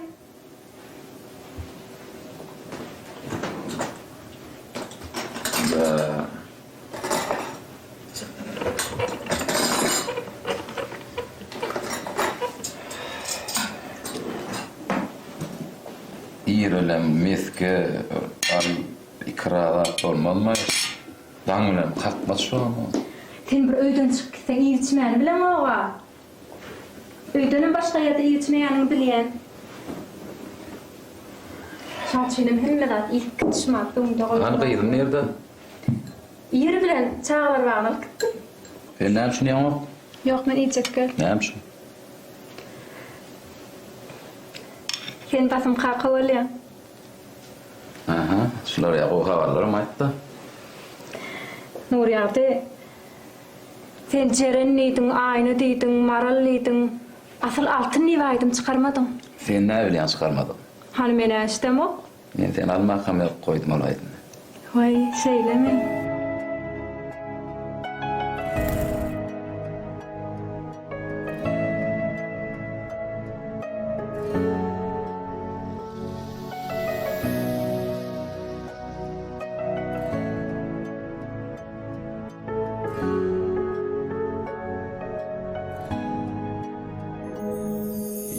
Irelem mesge al ikra zat bolmazmy? Daň bilen kakmaç şomy? Sen bir öýden çykyp gitseň iýip-içmäni bileňog-a. Öýdenem başga ýerde iýip-içmeýäniňi bilýän. Şoň üçinem hemme zat iýip git şumat öňüňde goýdular. Hany gyzym nirde? Ir bilen çagalar bagyna alyp gitdim. Sen näme üçin iýeňok? Ýok men iýjek däl. Näme üçin? Sen basym kaka bolýaň. Aha, şular ýa gowy habarlaram aýtda. Nurýagdy, sen Jeren diýdiň, Aýna diýdiň, Maral diýdiň. Asyl Altyn diýip aýdym çykarmadyň. Sen näbilýäň çykarmadyk? Hany men-ä eşidemok. Men seni almakam ýazyp goýdum ol aýdymy. Waý, şeýlemi?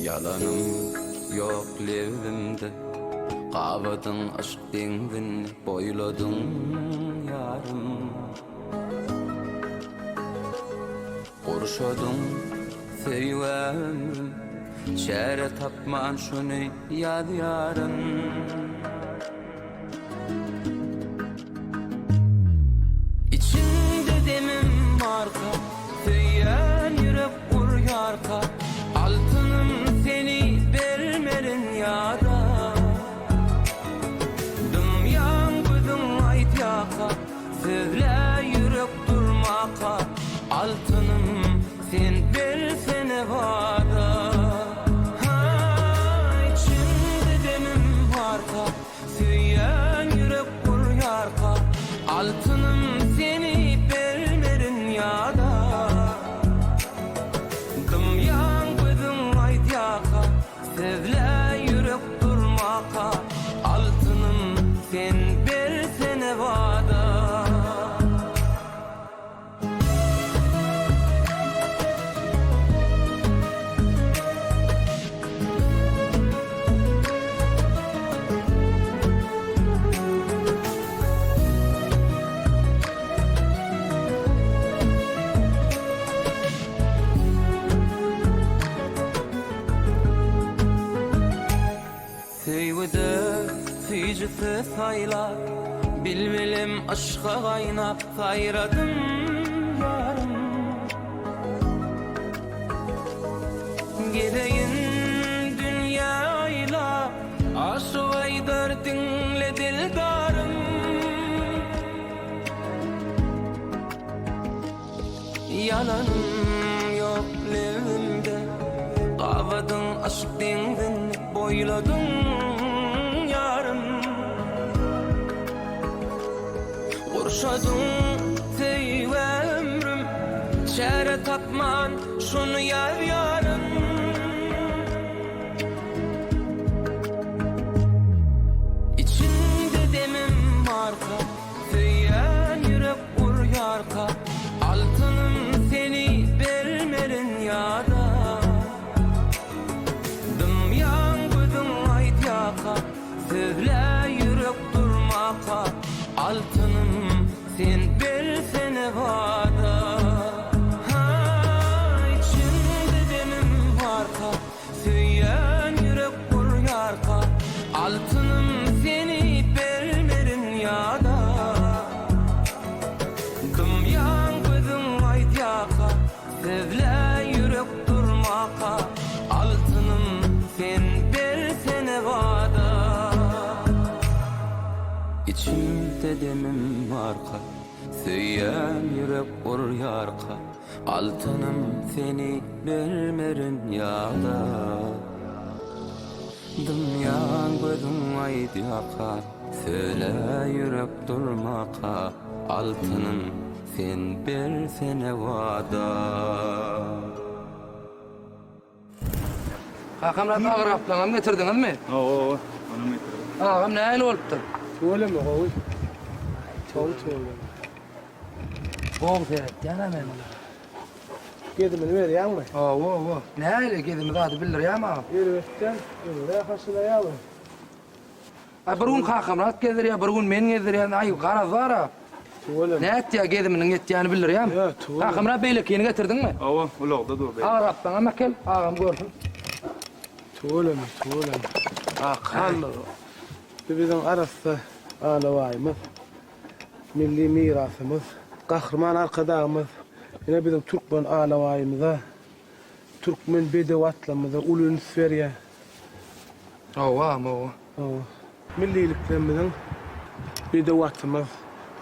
Ýalanym ýok lebzimde Gabadyň yşk deňzini boýladyň ýarym Gurşadyň söýgä ömrüm Çäre tapman şuny ýazýaryn. Içiňde demim barka, söýýän ýürek urýarka, Altynym seni bermerin ýada. Dymýaň gözüň aýdýaka, sözlä ýürek durmaka, Altynym sen bersene wada. Ha, içiňde demim barka, Söýýän ýürek urýarka, Altynym seni bermerin ýada. Dymýaň gözüň aýdýaka, Sözle ýürek durmaka, Altynym sen bersene wada. Söýgüde süýji söz saýlap, Bilbilim yşga gaýnap saýradym ýarym. Gezeýin dünýä aýlap, Aşyk aýdar diňle dildarym. Ýalanym ýok lebimde, Gabadyň yşk deňzin boýladyň ýarym. Gurşadyň söýgä ömrüm, Çäre tapman şuny ýazýaryn. Içiňde demim barka, Söýýän ýürek urýarka, Altynym seni bermerin ýada. Dymýaň gözüň aýdýaka, Sözlä ýürek durmaka, Altynym sen bersene wada. Ha, içiňde. Içimde demim barka, Söýýän ýürek urýarka, Altynym seni bermerin ýada. Dymýan gözüň aýdýarka, Söýle ýürek durmaka, Altynym sen bersene wada. Kakamyrat agyr gaplaňam getirdiňizmi? Hawa, onam getirdim. Agam nähili bolupdyr? Tüweleme gowy. Gowy tüweleme. Gowy seretýän-ä men muny. Gezimini berýäňmi? Hawa, hawa. Nähili gezimi zady bildirýärmi agam? Elbetde, öňüne haşylaýarmy? Aý bir gün Kakamyrat gezdirýär, bir gün men gezdirýän. Aý garaz bar-a. Tüweleme. Nätýär geziminiň ýetýäni bildirýärmi? Ýa, tüweleme. Kakamyrat beýlekini getirdiňmi? Hawa, ulagda dur beýleki. Agyr gaplaňam äkel, agam görsün. Tüweleme, tüweleme. Akhandyr. Bu biziň arassa alabaýymyz. Milli mirasymyz. Gahryman Arkadagymyz ine biziň türkmen alabaýymyza, türkmen bedew atlarymyza uly üns berýär. Hawa, agam, hawa. Hawa. Milliliklerimiziň bedew atymyz,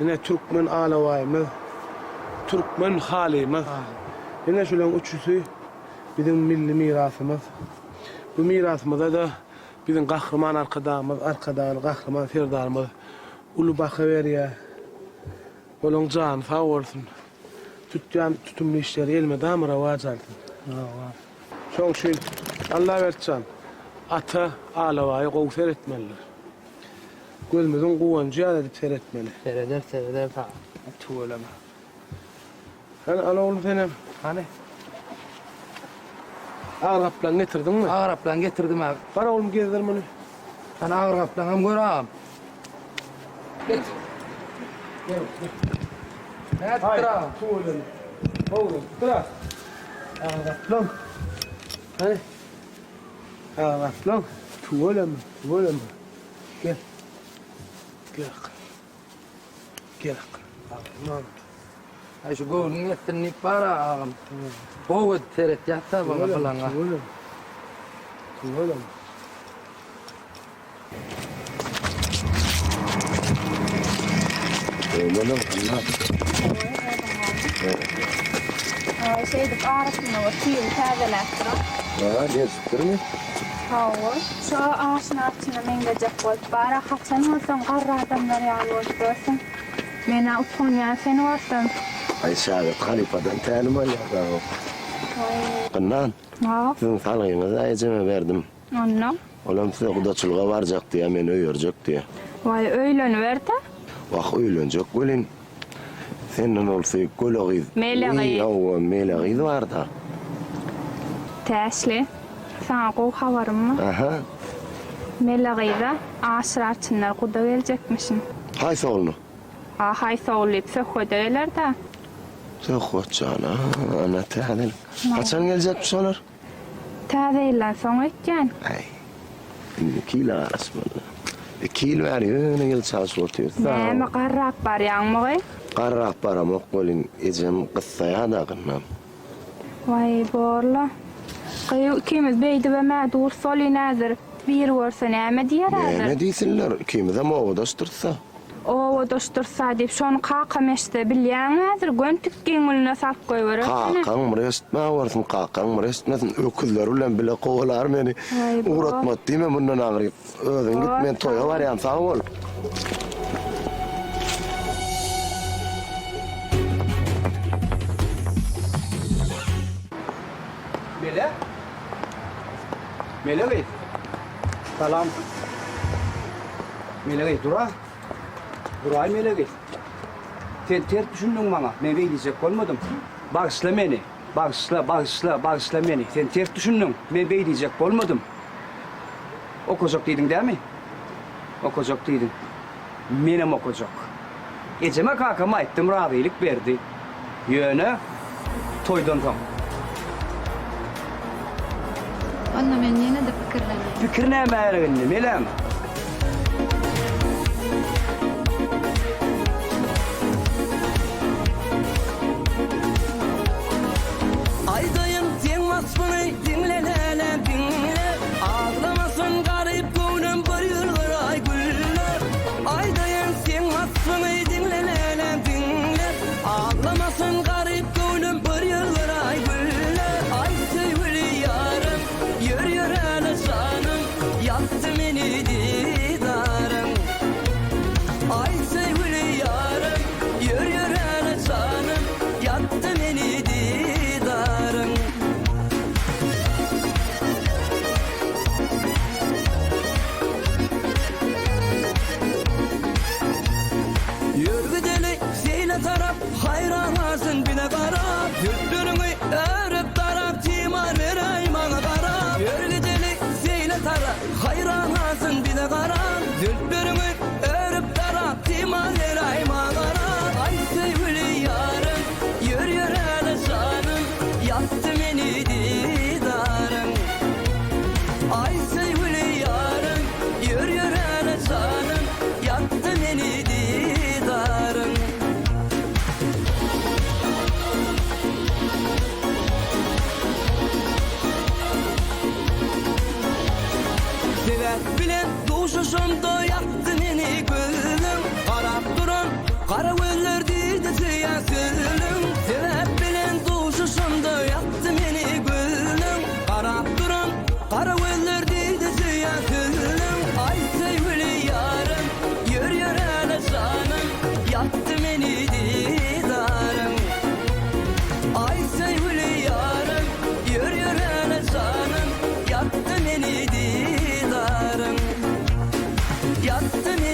ine türkmen alabaýymyz, türkmen halymyz. Ine şularyň üçüsi biziň milli mirasymyz. Bu mirasymyza-da biziň Gahryman Arkadagymyz, Arkadagly Gahryman Serdarymyz uly baha berýär. Olaň jany sag bolsun. Tutýan tutumly işleri elmydama rowaç alsyn. Şoň üçin Allaberdi jan, ata alabaýa gowy seretmelidir. Gözümiziň guwanjy ýaly edip seretmeli. Sereder, sereder saňa. Tüweleme. Hany, al oglum senem. Hany. Agyr gaplaň getirdiňmi? Agyr gaplaň getirdim aga. Bar oglum gezdir muny. Hany agyr gaplaňam gör agam. Geç. Gel, gel. Nätdir agam? Tüweleme. Gowy bolupdyr a. Agyr gaplaň. Hany. Agyr gaplaň. Tüweleme, tüweleme. Gel. Gel. Gel. Agam. Aý şu göwnüň ýetsin diýip bar-a agam. Gowy edip seretýäs-dä muňa pylaňa. Tüweleme. Tüweleme. Şeýdip arasynda bir tüýüni täzeläp durup. Ha, gelşipdirmi? Hawa, şo aşyň arçyna meňzejek bolup bar-a, haçan bolsaň garry adamlar ýaly bolup ýörsüň. Men-ä utanýan seni görsem. Aý, şägirt halypadan tälim alýar dagy. Waý. Gynnan, Hawa. siziň salgyňyzy ejeme berdim. Onnoň? Olam size gudaçylyga barjak diýýär, meni öýerjek diýýär. Waý, öýleniber-dä. Wah, öýlenjek welin, senden bolsa göle gyz. Mele gyz. Hawa, mele gyz bar-da. Täşli, saňa gowy habarym bar. Aha. Mele gyza Aşyr arçynlar guda geljekmişin. Haýsy ogluny? A haýsy ogul diýip, söhbede geler-dä. Söhbet jan-a, ana täzelik. Haçan geljekmiş olar? Täze ýyldan soň öýtýän. Äý, indi iki ýyla garaşmaly. Iki ýyl bäri ýöne ýyl çalşyp otyrys. Näme, garrap barýaňmy gyz? Garrap baramok welin, ejem gyssaýa-da gynam. Waý, borla. Gyýw, ikimiz beýdibem-ä durus welin häzir. Biri görse näme diýer häzir? Näme diýsinler, ikimizem obadaşdyrys-a. Obadaşdyrsa diýip, şony kakam eşitse bilýäňmi häzir, göni tikgiň gülüne salyp goýberer seni. Kakaň bir eşitmä barsyn, kakaň bir eşitmesin, öküzler bilen bile kowalar meni. Waý, bor. Ugratmaz diýme mundan aňryk. Özüň git, men toýa barýan, sag bol. Mele? Mele gyz. Salam. Mele gyz, dur-a. Duraý Mele gyz. Sen ters düşündiň maňa. Men beý diýjek bolmadym. Bagyşla meni. Bagyşla, bagyşla, bagyşla meni. Sen ters düşündiň. Men beý diýjek bolmadym. Okajak diýdiň dämi? Okajak diýdiň. Menem okajak. Ejeme kakama aýtdym razylyk berdi. Ýöne toýdan soň. Onda men ýene-de pikirleneýin. Pikir nämä gerek indi, Meläm? Aýdaýyn seň waspyňy diňle läle diňle Aglamasyn garyp göwnüm bir ýylgyraý gülle Aýdaýyn seň.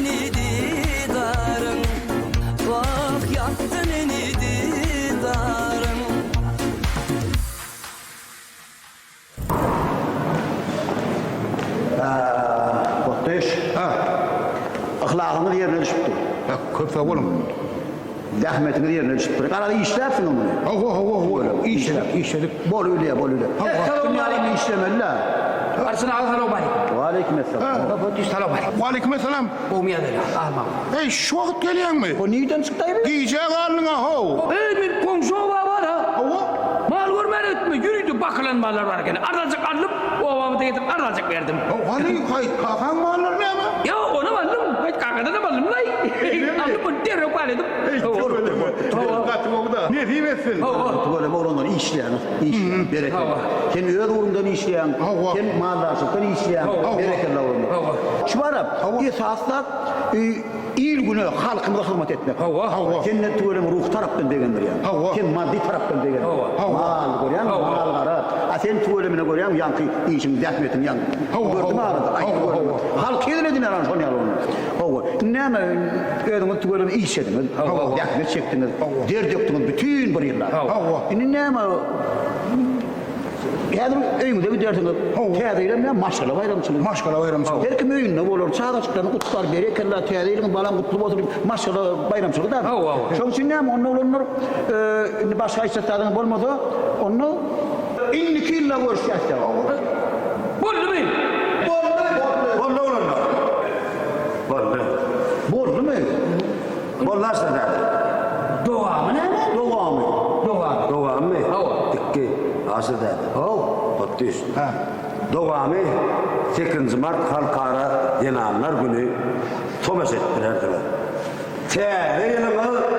meni didaryň Wah ýakdy meni didaryň. Gotdyş. Hä. Yhlasyňyz ýerine düşüpdir. Hä, köp sag boluň. Zähmetiňiz ýerine düşüpdir. Garaz işläpsiňiz muny. Hawa, hawa, hawa. Işledik, işledik. Bol ülýä, bol ülýä. Essalawmaleýkim. Işlemeli-dä. Arçyn aga salowmaleýkim. Waleýkim esselam. Hä, Gotdyş salowmaleýkim. Waleýkim esselam. Gowmy ýagdaýlar, almaň. Eý, şu wagt gelýäňmi? O nirden çykdaý bu? Gijä galdyň-a how. Eý, men goňşy oba bar-a. Hawa. Mal görmäne gitme, ýörite bakylan mallar bar ekeni. Arzanjyk aldyp, obamyza getirip arzanjyk berdim. Haw, hany, Haýyt kakaň mallary näme? Ýok, onam aldym. Haýyt kakadanam aldym-laý. Aldym, ony derrew pal edip. Eý, tüweleme. Gaty gowy-da. Nesip etsin. Hawa. Tüweleme oglanlar işleýäňiz, işleýäň. Berekella. Sen öz ugruňdan işleýäň. Sen maldarçylykdan işleýäň. Berekella oglanlar. Şu bar-a, esasy zat, il-güne, halkymyza hyzmat etmek. Sen-de tüweleme ruhy tarapdan begendirýäň. Sen maddy tarapdan begendirýäň. Mal görýäňmi, mal-gara. A sen tüwelemine görýäňmi, ýaňky işiň, zähmetiň ýaňky. Gördüm arada, aýtdy gördüm. Halk hezil ediner ana şon ýaly bolanda. Hawa. Indi näme, özüňiz tüweleme işlediňiz, zähmet çekdiňiz, der dökdüňiz bütin bir ýyllap. Indi näme, Häzir öýüňize gidersiňiz. Täze ýyl hem näme? Maşgala baýramçylygy. Maşgala baýramçylygy. Her kim öýünde bolar, çagajyklaryny gutlar, berekella, täze ýylyň balaň gutly bolsun diýip, maşgala baýramçylygy da. Hawa, hawa. Şonuň üçin näme, onda oglanlar, indi başga aýtjak zadyňyz bolmasa, onda indiki ýylda görüşýäs-dä. Boldumy? Boldy. Boldy oglanlar. Boldy. Boldumy? Boldy Aşyr däde. Dowamy näme? Dowamy. Dowamy. Dowamymy? Hawa. Dikgi. Aşyr däde. Haw. Gotdyş. Hä. Dowamy sekizinji mart Halkara zenanlar güni tomaşa edip bilersiňiz. Täze ýylyňyz.